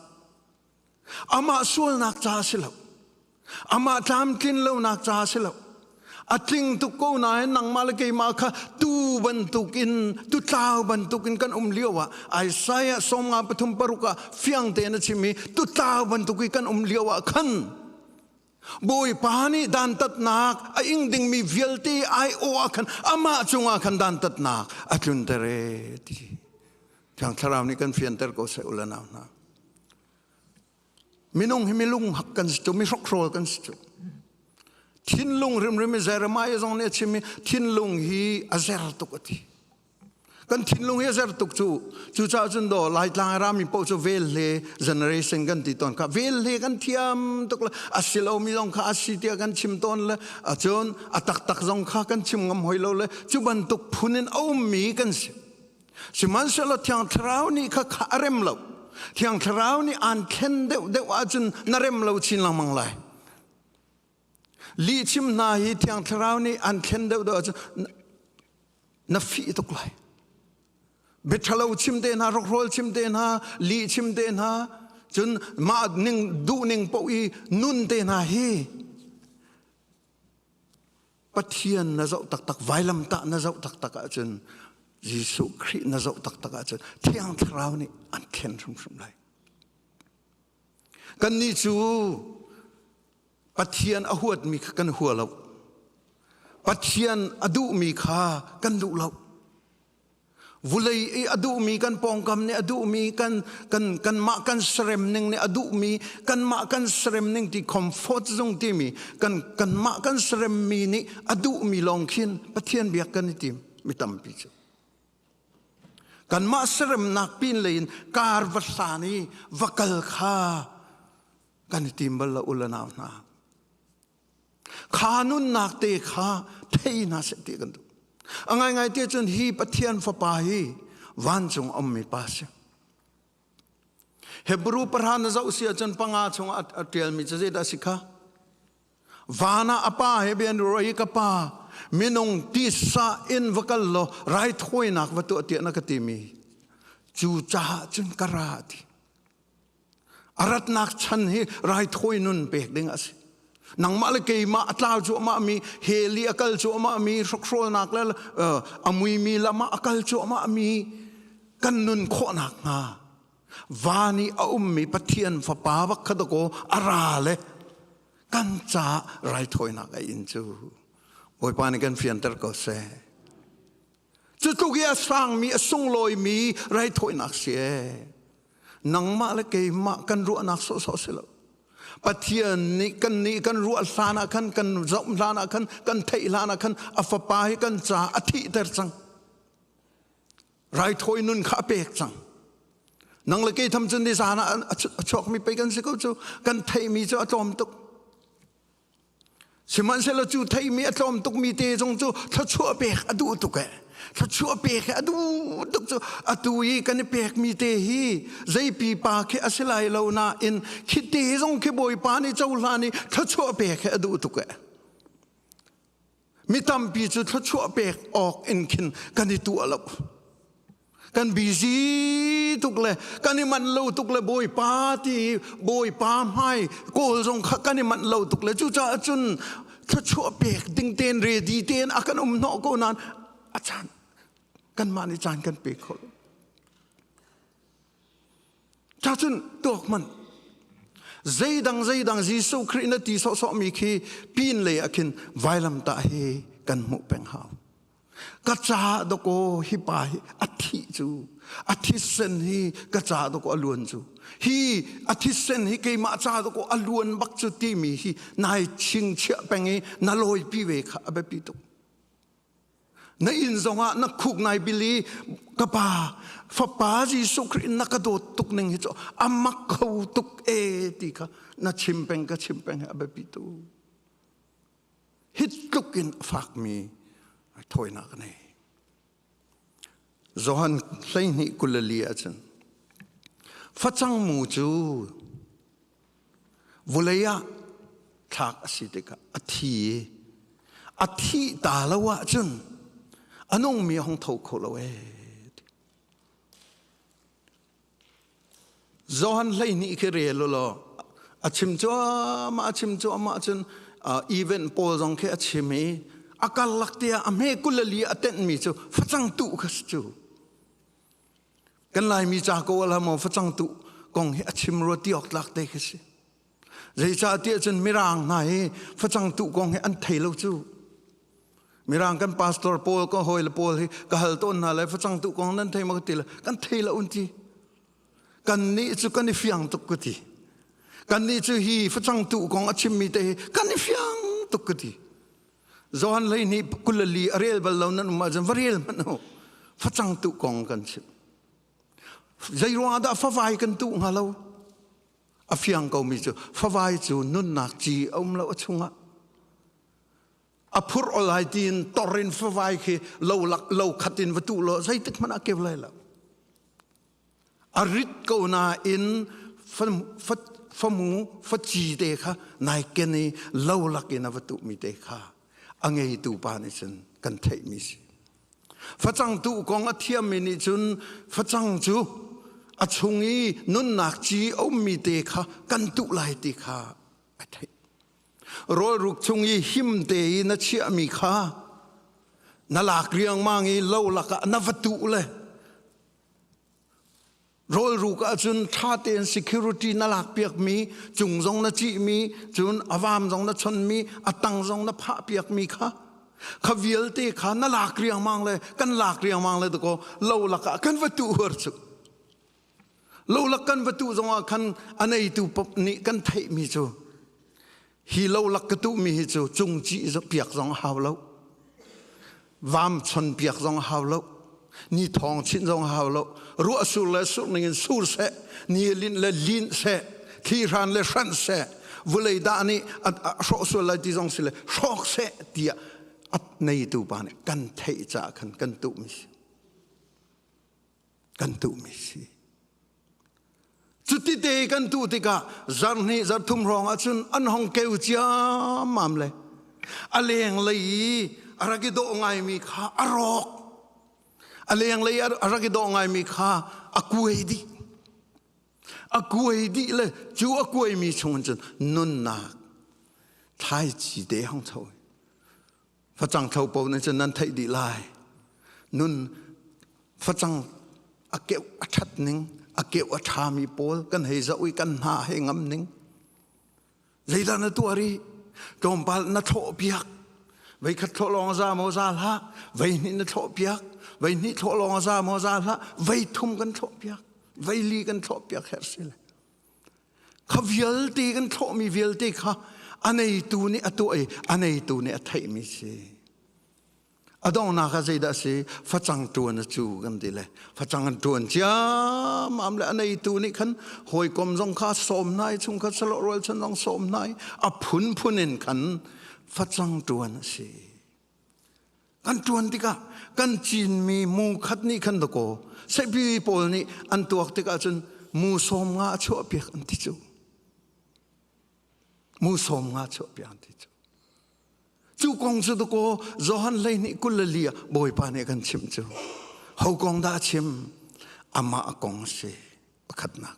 Amah sualnak ca si lo. Amah tlamtlin lonak ca si lo. A tling tuk ko nain nangmah le keimah kha tu bantukin tu tlau bantukin kan um lio ah Isaiah 53 ah fiang tein a chim i tu tlau bantuk i kan um lio ah khan Bawipa nih dantatnak a ing dingmi vialte aiawh ah khan amah cungah khan dantatnak a tlunter e ti. Thiang Thlarau nih kan fianter ko seh u le nau hna. Minung hi milung hak kan si cu, mi hrokhrawl kan si cu. Thinlung rimrim i Jeremiah zong nih a chim i thinlung hi a zer tuk a ti. Kan thinlung hi a zer tuk cu. Cucaah cun daw Laitlang rami paoh cu vel hle generation kan ti tawn kha. Vel hle kan thiam tuk le a si lomi zong kha a si tiah kan chim tawn le acun a taktak zong kha kan chim ngam hoi lo le cu bantuk phun in a ummi kan si. Sihmanhsehlaw Thiang Thlarau nih kha kha a rem lo. Thiang Thlarau nih aan thlen deuh deuh ahcun na rem lo chin lengmang lai. Lihchim hna hi Thiang Thlarau nih an thlen deuh deuh ahcun na fih tuk lai. Biaṭhalo chim te hna, rokhrawl chim te hna, lih chim te hna, cun mah ning duh ning paoh i nun te hna hi Pathian na zoh taktak, vailamtah na zoh taktak ahcun Jesuh Khrih na zoh taktak ahcun Thiang Thlarau nih an thlen hrimhrim lai. Kannih cu Pathian a huatmi kha kan hua lo. Pathian a duhmi kha kan duh lo. Vulei i a duhmi kan pawngkam nih a duhmi kan kan kanmah kan serem ning nih a duhmi kanmah kan serem ning ti comfort zung timi kan kanmah kan seremmi nih a duhmi lawng khin Pathian biak kan i tim mi tampi cu. Kanmah seremnak pin lei in kar va hlan i va kal kha kan i tim bal lo u le nau hna. Kha nunnak te kha thei hna seh ti kan duh. A ngaingai te cun hi Pathian fapa hi vancung ummi pa si. Hebrew pahra na zoh si ahcun panga chungah a ṭialmi cu zeidah si kha? Van ah a pa he bian roi ka pa minung tisa in va kal law raithawinak va tuah tiah na ka timi cu caah cun ka ra ti. A ratnak chan hi raithawi nun pek ding a si. Nangmah le keimah a tlau cuahmah mi, hell i a kal cuahmah mi, hrokhrawlnak le a muimi lam ah a kal cuahmah mi kan nun khawhnak hnga van i a ummi Pathian fapa bak kha dakaw a ra le kan caah raithawinak a in cu Bawipa nih kan fianter ko seh. Cu tluk i a sangmi, a sunglawimi raithawinak si ee. Nangmah le keimah kan ruahnak sawhsawh si lo. Pathian nih kan nih kan ruah hlan ah khan, kan zoh hlan ah khan, kan theih hlan ah khan a fapa hi kan ca a thihter cang. Raithawi nun kha a pek cang. Nang le kei tham cun ni zan ah a chuakmi pei kan si ko cu. Kan theihmi cu a tlawm tuk. Sihmanhsehlaw cu theimi a tlawm tukmi te zong cu thluachuah pek a duh tuk eh. Thluachuah pek a duh tuk cu atu i kan i pekmi te hi zei pipa khi a si lai lo nain khi te zong khi Bawipa nih cohlan i thluachuah pek hi a duh tuk eh. Mi tampi cu thluachuah pek awk in khin kan i tuah lo. Kan busy tuk le kan i manh lo tuk le Bawipa ti Bawipa hmai kawl zong kha kan i manh lo tuk le cucaah cun thluachuah pek ding tein ready tein a kan um hnawh ko nain a caan kanmah nih caan kan pe kho lo. Cha cun tuak hmanh zeidang zeidang Jesuh Khrih na ti sawhsawh mi khi pin lei ah khin vailamtah hi kan hmuh peng hau. Ka ca dakaw hi pa hi a thih cu a thisen hi ka ca dakaw a luan cu hi a thisen hi keimah ca dakaw a luan bak cu timi hi nai chingchiah peng i na lawipi ve kha a biapi tuk. Na inn zongah na khuk nai bil i ka pa fapa Jesuh Khrih na ka dawt tuk ning hi cu a mak kho tuk e ti kha na chim peng ka chim peng hi a biapi tuk. Hi tluk in a fakmi thawinak a nei. Johan 12 24 ahcun facang mu cu vulei ah thlak a si tikah a thi i a thih ta lo ahcun a nungmi a hung tho kho lo ee. Johan 12 khi rel u law a chim cuahmah a chim cuahmah cun event pawl zong khi a chim i a karlak te ah a hme 24 a tenhmi cu facang tuh kha si cu. Kan Laimi ca ko ala maw facang tuh kong hi a chim rua ti awk tlak te khi si. Zeicahtiah cun Mirang hna hi facang tuh kong hi an thei lo cu. Mirang kan pastor pawl ka hawi le pawl hi ka hal tawn hna le facang tuh kong nan thei maw ka ti le kan thei lo un ti. Kan nih cu kan i fiang tuk ka ti. Kan nih cu hi facang tuh kong a chimmi te hi kan i fiang tuk ka ti. Johan hlei nih 24 a rel bal lo nan um ahcun va rel hmanh u. Facang tuh kong kan chim. Zei ruangah dah favai kan tuh hnga lo? A fiang komi cu favai cu nunnak ci a um lo a chungah. A phur ol ai tiin tor in favai khi lo lak lo khat in va tuh law zeitik hmanh ah keu lai lo. A rit ko nain famu faci te kha nai ken i lo lak in a va tuhmi te kha a ngeitu pa nih cun kan theihmi si. Facang tuh kong a thiammi nih cun facang cu a chung i nunnak ci a ummi te kha kan tuh lai ti kha a theih. Rawlruk chung i him te i na chiahmi kha na lak riangmang i lo lakah na va tuh le Rawlruk ahcun ṭha tein security na lakpiakmi, cung zong na cihmi, cun a vam zong na chonmi, a tang zong na phahpiakmi kha kha vialte kha na lak riangmang le kan lak riangmang le dakaw lo lakah kan va tuh huar cu. Lo lak kan va tuh zongah khan a neitu nih kan theihmi cu hi lo lak ka tuhmi hi cu cung cih piak zong a hau lo. Vam chon piak zong a hau lo. Ni thawng chinh zong a hau lo. Ruah sur le sur ning in sur seh, ni linh le lin seh, thli hran le hranh seh, vulei dah nih a hrawh sual lai ti zong si le hrawk seh tiah a neitu pa nih kan theih caah khan kan tuhmi si. Kan tuhmi si. Cuti te kan tuh tikah zarhnih zarhthum hrawng ahcun an hong keu ciammam le a lenglei i a rak i dawh ngaimi kha a rawk. A lenglei a rak i dawh ngaimi kha a kuai dih. A kuai dih le cu a kuaimi chung cun nunnak thlaici te hong cho. Facang thlo po nih cun nan theih dih lai. Nun facang a keuh a ṭhat ning, a keuh a ṭhami pawl kan hei zoh i kan hna hei ngam ning. Zeidah na tuah rih? Tlawmpal na thlawh piak. Vei khat thlawh lawng a za maw za hlah. Vei hnih na thlawh piak. Vei hnih thlawh lawng a za maw za hlah. Vei thum kan thlawh piak. Vei li kan thlawh piak herh si le. Kha vialte kan thlawhmi vialte kha a neitu nih a tuah i a neitu nih a theihmi si. A donghnak ah zeidah a si? Facang ṭuan a cu kan ti le facang an ṭuan ciammam le a neitu nih khan hawikom zong kha sawm hna i chungkhat salawh rualchan zong sawm hna i a phunphun in khan facang ṭuan a si. Kan ṭuan tikah kan cinmi mu khat nih khan dakaw seipi pawl nih an tuak tikah cun mu 50 a chuahpiak an ti cu. Mu 50 chuahpiak an ti cu. Cu kong cu dakaw Johan 12 24 ah Bawipa nih a kan chimh cu. Ho kong dah a chim? Amah kong si pakhatnak.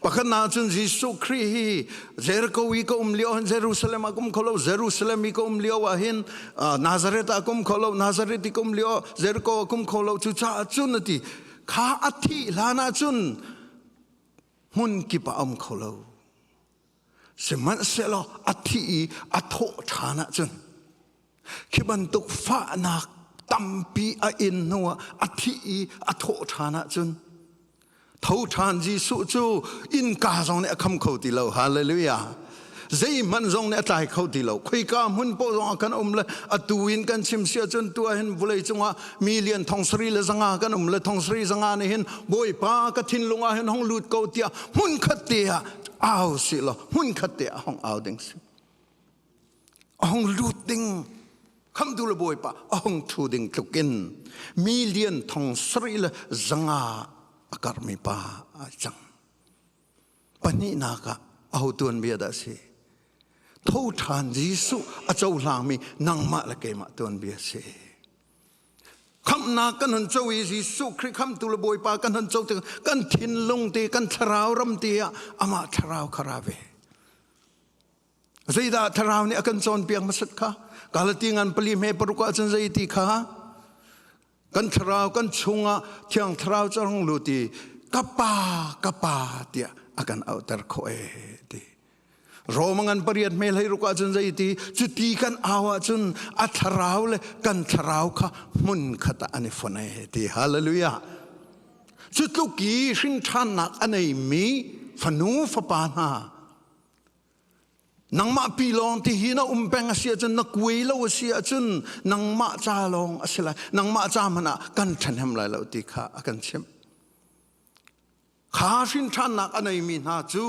Pakhatnak cun Jesuh Khrih hi Jericho i ka um lio hin Jerusalem ah ka um kho lo, Jerusalem i ka um lio ah hin Nazareth ah ka um kho lo, Nazareth i ka um lio Jericho ah ka um kho lo. Cucaah cun a ti kha a thih hlan ah cun hmun kip ah a um kho lo. Sihmanhsehlaw a thih i a thawh ṭhan ahcun khi bantuk fahnak tampi a in hnuah a thih i a thawh ṭhan ahcun tho ṭhan Jesuh cu innka zong nih a kham kho ti lo. Hallelujah! Zeihmanh zong nih a tlai kho ti lo. Khoika hmun paoh zong ah kan um le atu in kan chim si ahcun tu ah hin vawlei cungah million thong sarih le zanga kan um le thong sarih zanga nih hin Bawipa ka thinlung ah hin hong lut ko tiah hmun khat te ah au si law hmun khat te ah hong au ding si. A hong lut ding khamtu le Bawipa a hong thu ding tluk in million thong sarih le zanga a karmi pa a cang. Pahnihnak ah aho tuanbia dah a si? Tho ṭhan Jesuh a cohlangmi nangmah le keimah tuanbia a si. Khamhnak kan hun co i Jesuh Khrih khamtu le Bawipa kan hun co tik kan thinlung te kan thlarau ram te ah amah thlarau kha ra ve. Zeidah thlarau nih a kan cawnpiak hmasat kha? Galati ngan pali hme paruk ah cun zei ti kha? Kan thlarau kan chungah thiang thlarau cu rung lut i ka pa ka pa tiah a kan auhter khawh e ti. Roma ngan pariat hme hlei ruk ahcun zei ti cuti kan au ahcun a thlarau le kan thlarau kha hmun khat ah an i fon e ti. Hallelujah. Cu tluk i hrinṭhannak a neimi fanu fapa hna Nangmah pi lawng ti hi na um peng a si ahcun na kuai lo a si ahcun nangmah ca lawng a si lai. Nangmah ca hmanh ah kan ṭhahnem lai lo ti kha a kan chimh. Kha hrinṭhannak a neimi hna cu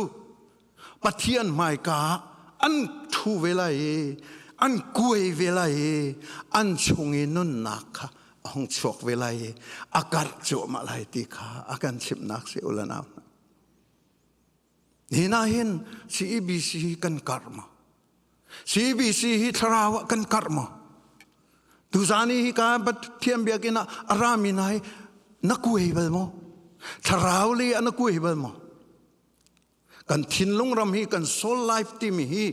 Pathian hmaika ah an ṭhu ve lai i an kuai ve lai i an chung i nunnak kha a hung chuak ve lai i a karh cuahmah lai ti kha a kan chimhnak si u le nau hna. Nihin ah hin CEBC hi kan karh maw? CEBC hi thlarau ah kan karh maw? Tuzan hi ka Pathian biakinn ah a rami hna hi na kuai bal maw? Thlarau le ah na kuai bal maw? Kan thinlung ram hi kan soul life timi hi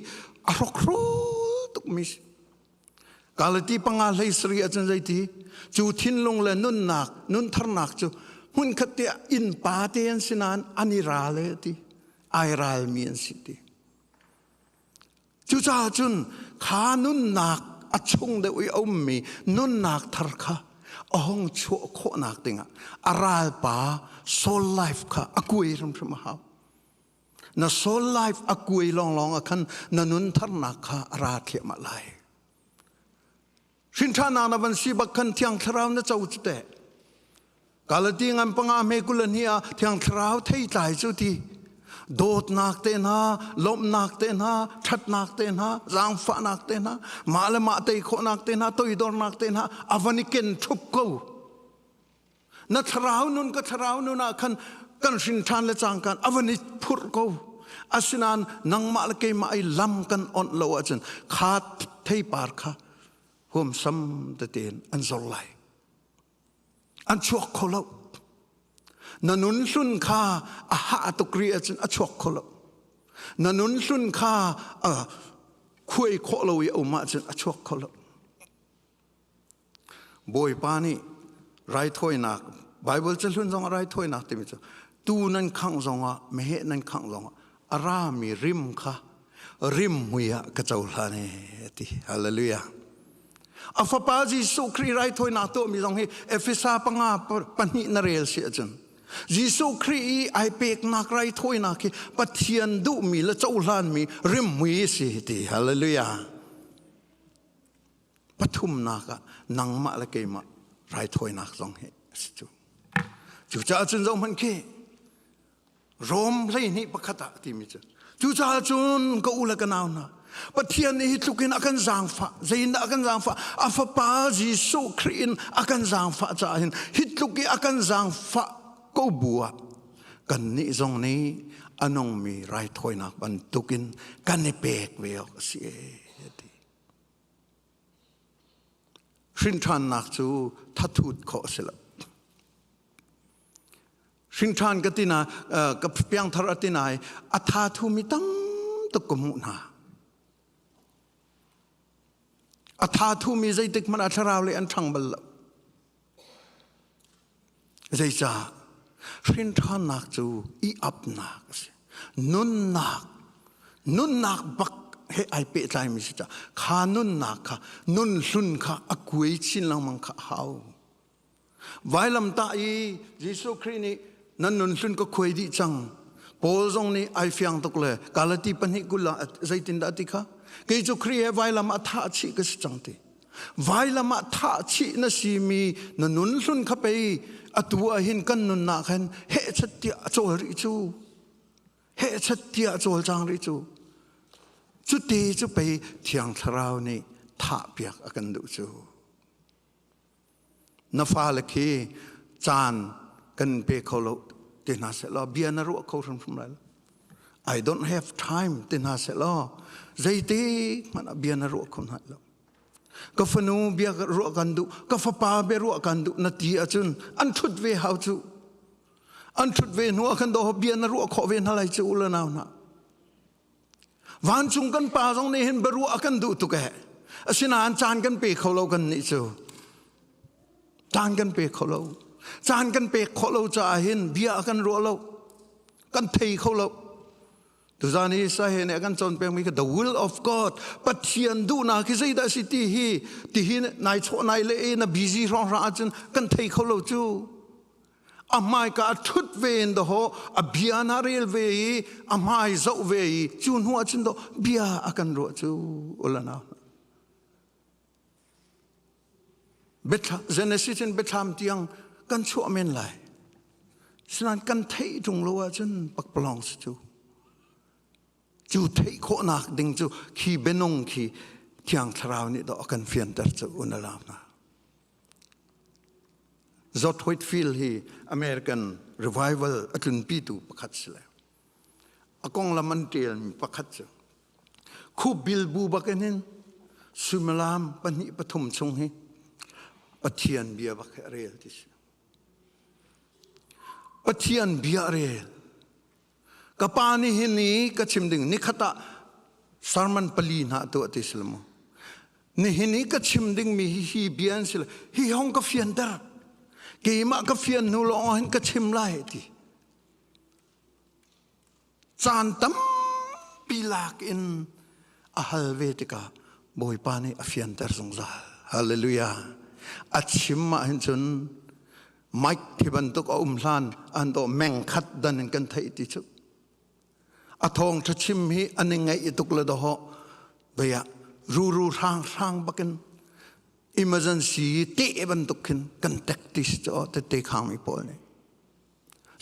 a hrokhrol tukmi si. Galati panga hlei sari ahcun zeiti cu thinlung le nunnak nuntharnak cu hmunkhat te ah innpa te an si nain an i ral e ti ai ralmi an si ti. Cucaah cun kha nunnak a chung deuh i a ummi nunnak thar kha a hong chuah khawhnak dingah a ralpa soul life kha a kuai hrimhrim a hau. Na soul life a kuai lawnglawng ah khan na nun tharnak kha a ra thliahmah lai. Hrinṭhanak na van si bak khan Thiang Thlarau na co cu teh. Galati ngan panga hme kul ni ah Thiang Thlarau theitlai cu ti. Dawtnak te hna, lawmhnak te hna, ṭhatnak te hna, zaangfahnak te hna, mah le mah tei khawhnak te hna, toidornak te hna, a van i ken ṭhup ko. Na thlarau nun ka thlarau nun ah khan kan hrin ṭhan le cangkan a van i phurh ko. Asinain nangmah le keimah i lam kan onh lo ahcun kha theipar kha huamsam tein an zor lai. An chuak kho lo. Na nun hlun kha a hah tuk rih ahcun a chuak kho lo. Na nun hlun kha a khuai khawh lo i a um ahcun a chuak kho lo. Bawipa nih raithawinak Bible cahlun zong ah raithawinak timi cu tu nan khangh zongah meheh nan khangh zongah a rami rim kha rim mui ah ka cohlan e ti hallelujah a fapa Jesuh Khrih raithawinak tuahmi zong hi Efesa panga pahnih na rel si ahcun Jesuh Khrih i ai peknak raithawinak hi Pathian duhmi le cohlanmi rim mui si ti hallelujah Pathumnak ah nangmah le keimah raithawinak zong hi a si cu. Cucaah cun zohhmanh khi Rom 12 pakhat ah timi cu cucaah cun ka u le ka nau hna Pathian nih hi tluk in a kan zaangfah zeiindah a kan zaangfah a fapa Jesuh Khrih in a kan zaangfah caah hin hi tluk i a kan zaangfah ko bu ah kannih zong nih a nungmi raithawinak bantukin kan i pek ve awk a si e ti. Hrinṭhannak cu thathut khawh a si lo. Hringṭhan ka tina ka piangthar a tinai a tha thumi tam tuk ka hmuh hna. A tha thumi zeitik hmanh ah thlarau le an ṭhang bal lo. Zeicah? Hrinṭhannak cu i apnak a si. Nunnak, nunnak bak he ai pehtlaimi si caah kha nunnak kha nun hlun kha a kuai chin lengmang kha a hau. Vailamtah i Jesuh Khrih nih nan nun hlun ka khuai dih cang. Paul zong nih ai fiang tuk le Galati 2:20 ah zeitindah a ti kha? Kei cu Khrih he vailam ah thah chih ka si cang ti. Vailam ah thah chih na simi na nun hlun kha pei atu ah hin kan nunnak hin hehchat tiah a cawl rih cu. Hehchat tiah a cawlcang rih cu. Cuti cu pei Thiang Thlarau nih thah piak a kan duh cu. Na fale khi caan kan pe kho lo ti hna seh law bia na ruah kho hrimhrim lai lo. I don't have time ti hna seh law zeitik hmanh ah bia na ruah kho hna lo. Ka fanu bia ruah kan duh, ka fapa bia ruah kan duh na ti ahcun an ṭhut ve hau cu. An ṭhut ve hnu ah khan daw bia na ruah khawh ve hna lai cu u le nau hna. Vancung kan pa zong nih hin biaruah a kan duh tuk eh. Asinain caan kan pe kho lo kan nih cu. Caan kan pe kho lo. Caan kan pek khawh lo caah hin bia a kan ruah lo. Kan thei kho lo. Tuzan hi sahe nih a kan cawn pengmi kha the will of God Pathian duhnak hi zeidah si ti hi ti hi nai chawh nai le na busy hrawng hrang ahcun kan thei kho lo cu. A hmaika a ṭhut ve in dawh a bia na rel ve i a hmai zoh ve i cu hnu ah cun dawh bia a kan ruah cu ulana Genesis in Biathlam tiang kan chuah men lai. Sinain kan theih ṭung lo ahcun pakpalawng si cu. Cu theih khawhnak ding cu khi bianung khi Thiang Thlarau nih dawh a kan fianter cu unalam hna. George Whitefield hi American revival a tlunpitu pakhat si le a konglam an ṭialmi pakhat cu khup bilbu bakin hin suimilam pahnih pathum chung hi Pathian bia bak hi a rel ti si. Pathian bia a rel. Ka pa nih hin ni ka chim ding nikhat ah sermon pali hna tuah ti si mu. Nihin i ka chim ding mi hi hi bia an si le hi hong ka fianter. Keimah ka fian hnu lawng hin ka chim lai ti. Caan tampi lak in a hal ve tikah Bawipa nih a fianter zungzal. Hallelujah. A chim ah hin cun Mike thi bantuk a um hlan an dawh meng khat dan in kan theih ti cu a thawng tha chim hi an i ngaih tuk le doho vei ah ruru hrang hrang bakin emergency te bantuk khin kan tek ti si cho te te khang mi pawl nih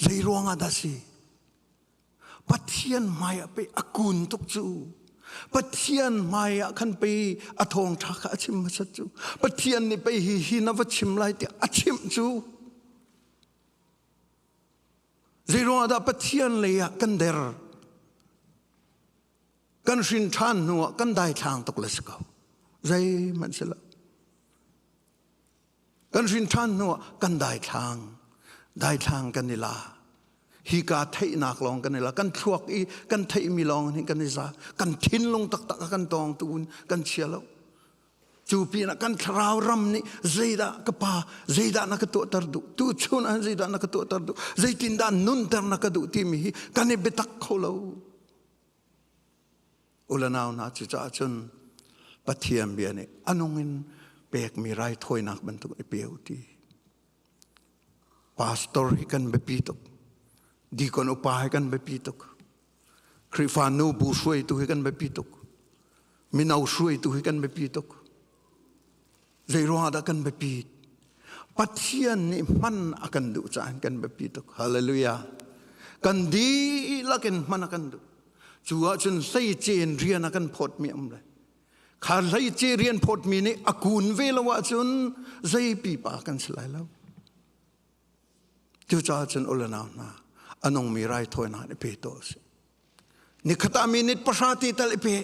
zei ruang ah dah si Pathian hmai ah pei a kun tuk cu. Pathian hmai ah khan pei a thawngṭha kha a chim hmasat cu. Pathian nih pei hi hi na va chim lai tiah a chimh cu. Zei ruangah dah Pathian lei ah kan der? Kan hrin ṭhan hnu ah kan daithlang tuk le si ko. Zeihmanh si lo. Kan hrin ṭhan hnuah kan daithlang, daithlang kan i la. Hika theihnak lawng kan i la. Kan thluak i kan theihmi lawng hin kan i za. Kan thinlung taktak a kan tawng tu in kan chia lo. Cu pinah kan thlarau ram nih zeidah ka pa, zeidah na ka tuahter duh, tu chun ah zeidah na ka tuahter duh, zeitindah nunter na ka duh timi hi kan i biatak kho lo. Ulanau hna cucaah cun Pathian bia nih a nung in pekmi raithawinak bantuk i pe u ti. Pastor hi kan biapi tuk. Deacon upa hi kan biapi tuk. Khrihfa nu bu hruaitu hi kan biapi tuk. Mino hruaitu hi kan biapi tuk. Zei ruangah dah kan biapit? Pathian nih hman a kan duh caah kan biapi tuk. Hallelujah. Kan dihlak in hman a kan duh. Cu ahcun hleice in rian a kan phawtmi um le. Kha hleice rian phawtmi nih a kun ve lo ahcun zei pipa kan si lai lo. Cucaah cun ulanau hna, a nungmi raithawinak i pe tuah usih. Nikhat ah minute pahra ti tal i pe.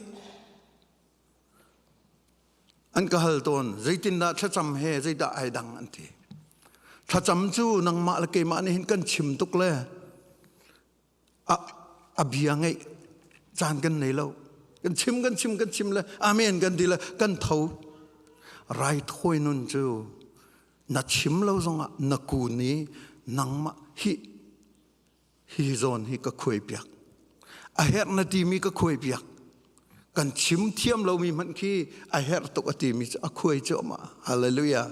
An ka hal tawn, zeitindah thlacam he zeidah ai dang an ti. Thlacam cu nangmah le keimah nih hin kan chim tuk le a a bia ngeih caan kan nei lo. Kan chim kan chim kan chim le amen kan ti le kan tho. Raithawi nun cu na chim lo zongah na kun i nangmah hi hi zawn hi ka khuai piak. A herh na timi ka khuai piak. Kan chim thiam lomi hmanh khi a herh tuk a timi cu a khuai cuahmah. Hallelujah.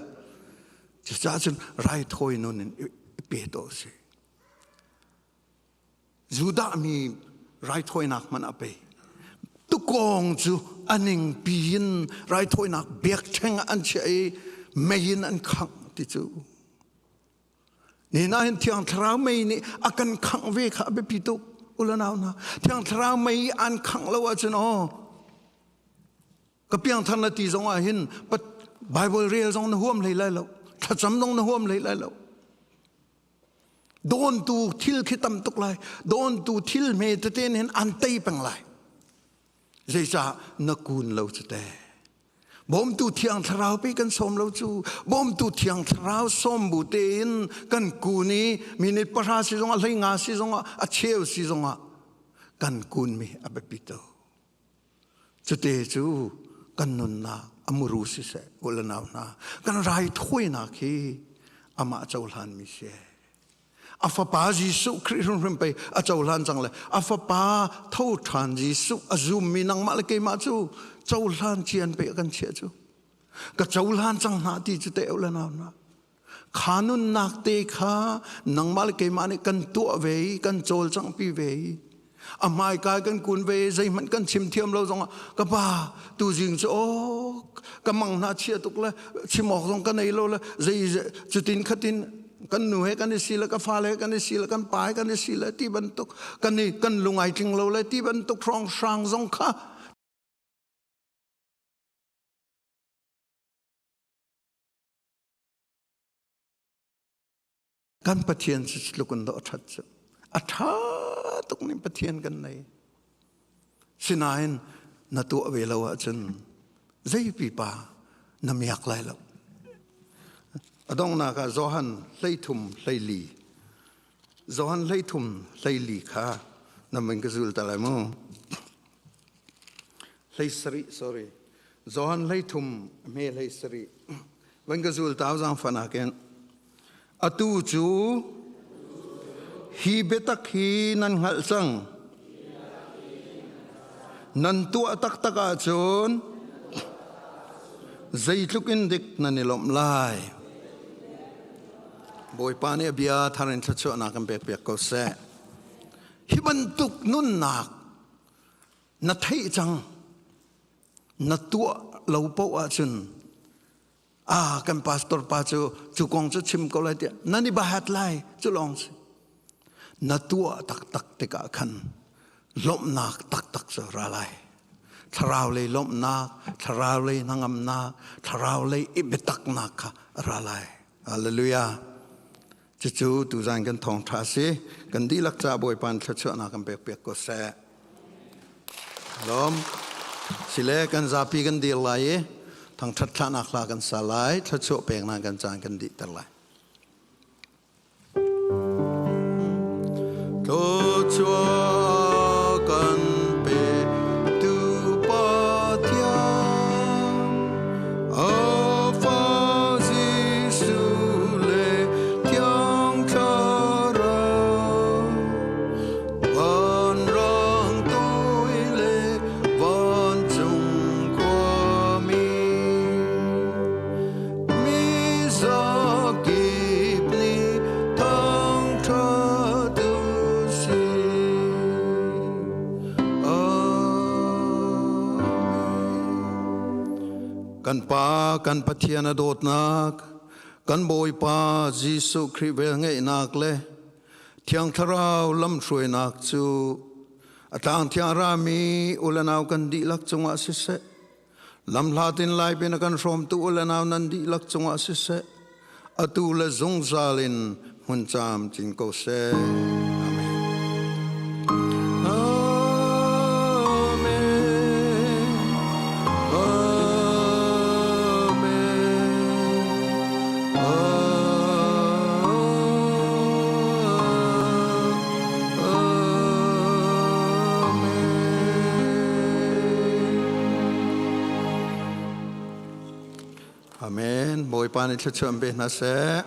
Cucaah cun raithawi nun in i pe to si. Judah mi raithawinak hmanh a pe. Tukawng cu a ningpi in raithawinak biakṭheng ah an chiah i mei in an khangh ti cu. Ni hin Thiang Thlarau mei nih a kan khangh ve kha a biapi tuk ulanau hna. Thiang Thlarau mei an khangh lo ahcun aw ka piangthar na ti zong ah hin Bible rel zong na huam hlei lai lo thlacam zong na huam hlei lai lo dawntu thil khi tam tuk lai dawntu thil hme tete hin an tei peng lai zeicah na kun lo cu te Bawmtu Thiang Thlarau pi kan sawm lo cu bawmtu Thiang Thlarau sawm bu tein kan kun i minute pahra si zongah hlei nga si zongah a cheu si zongah kan kun mi a biapi to. Cute cu kan nunnak a muru siseh u le nau hna kan raithawinak hi amah cohlan mi si. A fapa Jesuh Khrih hrimhrim pei a cohlan cang le a fapa tho ṭhan Jesuh a zummi nangmah le keimah cu cohlan cian pe kan chiah cu. Ka cohlan cang hna ti cu te le nau hna. Kha nunnak te kha nangmah le keimah nih kan tuah ve i kan cawlcangh pi ve i a hmaikai kan kun ve zeihmanh kan chim thiam lo zongah ka pa tuzing cu aw ka mang hna chia tuk le chim awk zong ka nei lo le zei cutin khatin kan nu he kan i si le ka fale he kan i si le kan pa he kan i si le ti bantuk kan i kan lung ai tling lo le ti bantuk hrawng hrang zong kha Kan Pathian cu tluk in dawh a ṭhat cu. A ṭha tuk ning Pathian kan nei. Sinain na tuah ve lo ahcun zei pipa na miak lai lo. A donghnak ah Johan 13 hleili Johan 13 hleili kha na min ka zul ta lai mu. 17 sorry. Johan 13 hme 17 van ka zul tau zang fan ah Atu cu hi biatak hi nan hngalh cang. Nan tuah taktak ahcun zeitluk in dik nan i lawmh lai. Bawipa nih a bia thar in thluachuahnak kan pekpiak ko seh. Hi bantuk nunnak na theih cang na tuah lo paoh ahcun ah kan pastor pa cu cu kong cu chim ko lai tiah nan i bahat lai cu lawng si na tuah taktak tikah khan lawmhnak taktak cu ra lai thlarau lei lawmhnak thlarau lei hnangamnak thlarau lei i biataknak kha ra lai hallelujah cucu tuzan kan thawngṭha si kan dihlak ca Bawipa thluachuahnak kan pek piak ko seh Lawm. Sile kan zapi kan dir lai i thangṭhat thlahnak hla kan sa lai, thluachuah peknak kan caan kan dihter lai. Thluachuah kan pe tu Pathian, a fa Jesuh le Thiang Thlarau. Vanrang toi le vancung khuami mi zakip nih thangṭhat u sih. Amen. Kan Pa, kan Pathian a dawtnak, kan Bawipa Jesuh Khrih velngeihnak le Thiang Thlarau lamhruainak cu a tlang thiang rami u le nau kan dihlak cungah siseh, lamhlat in lai pin a kan hrawmtu u le nau nan dihlak cungah siseh, atu le zungzal in hmun caam cin ko seh. Amen. Amen. Amen. Amen. Amen. Bawipa nih thluachuah in pe hna seh.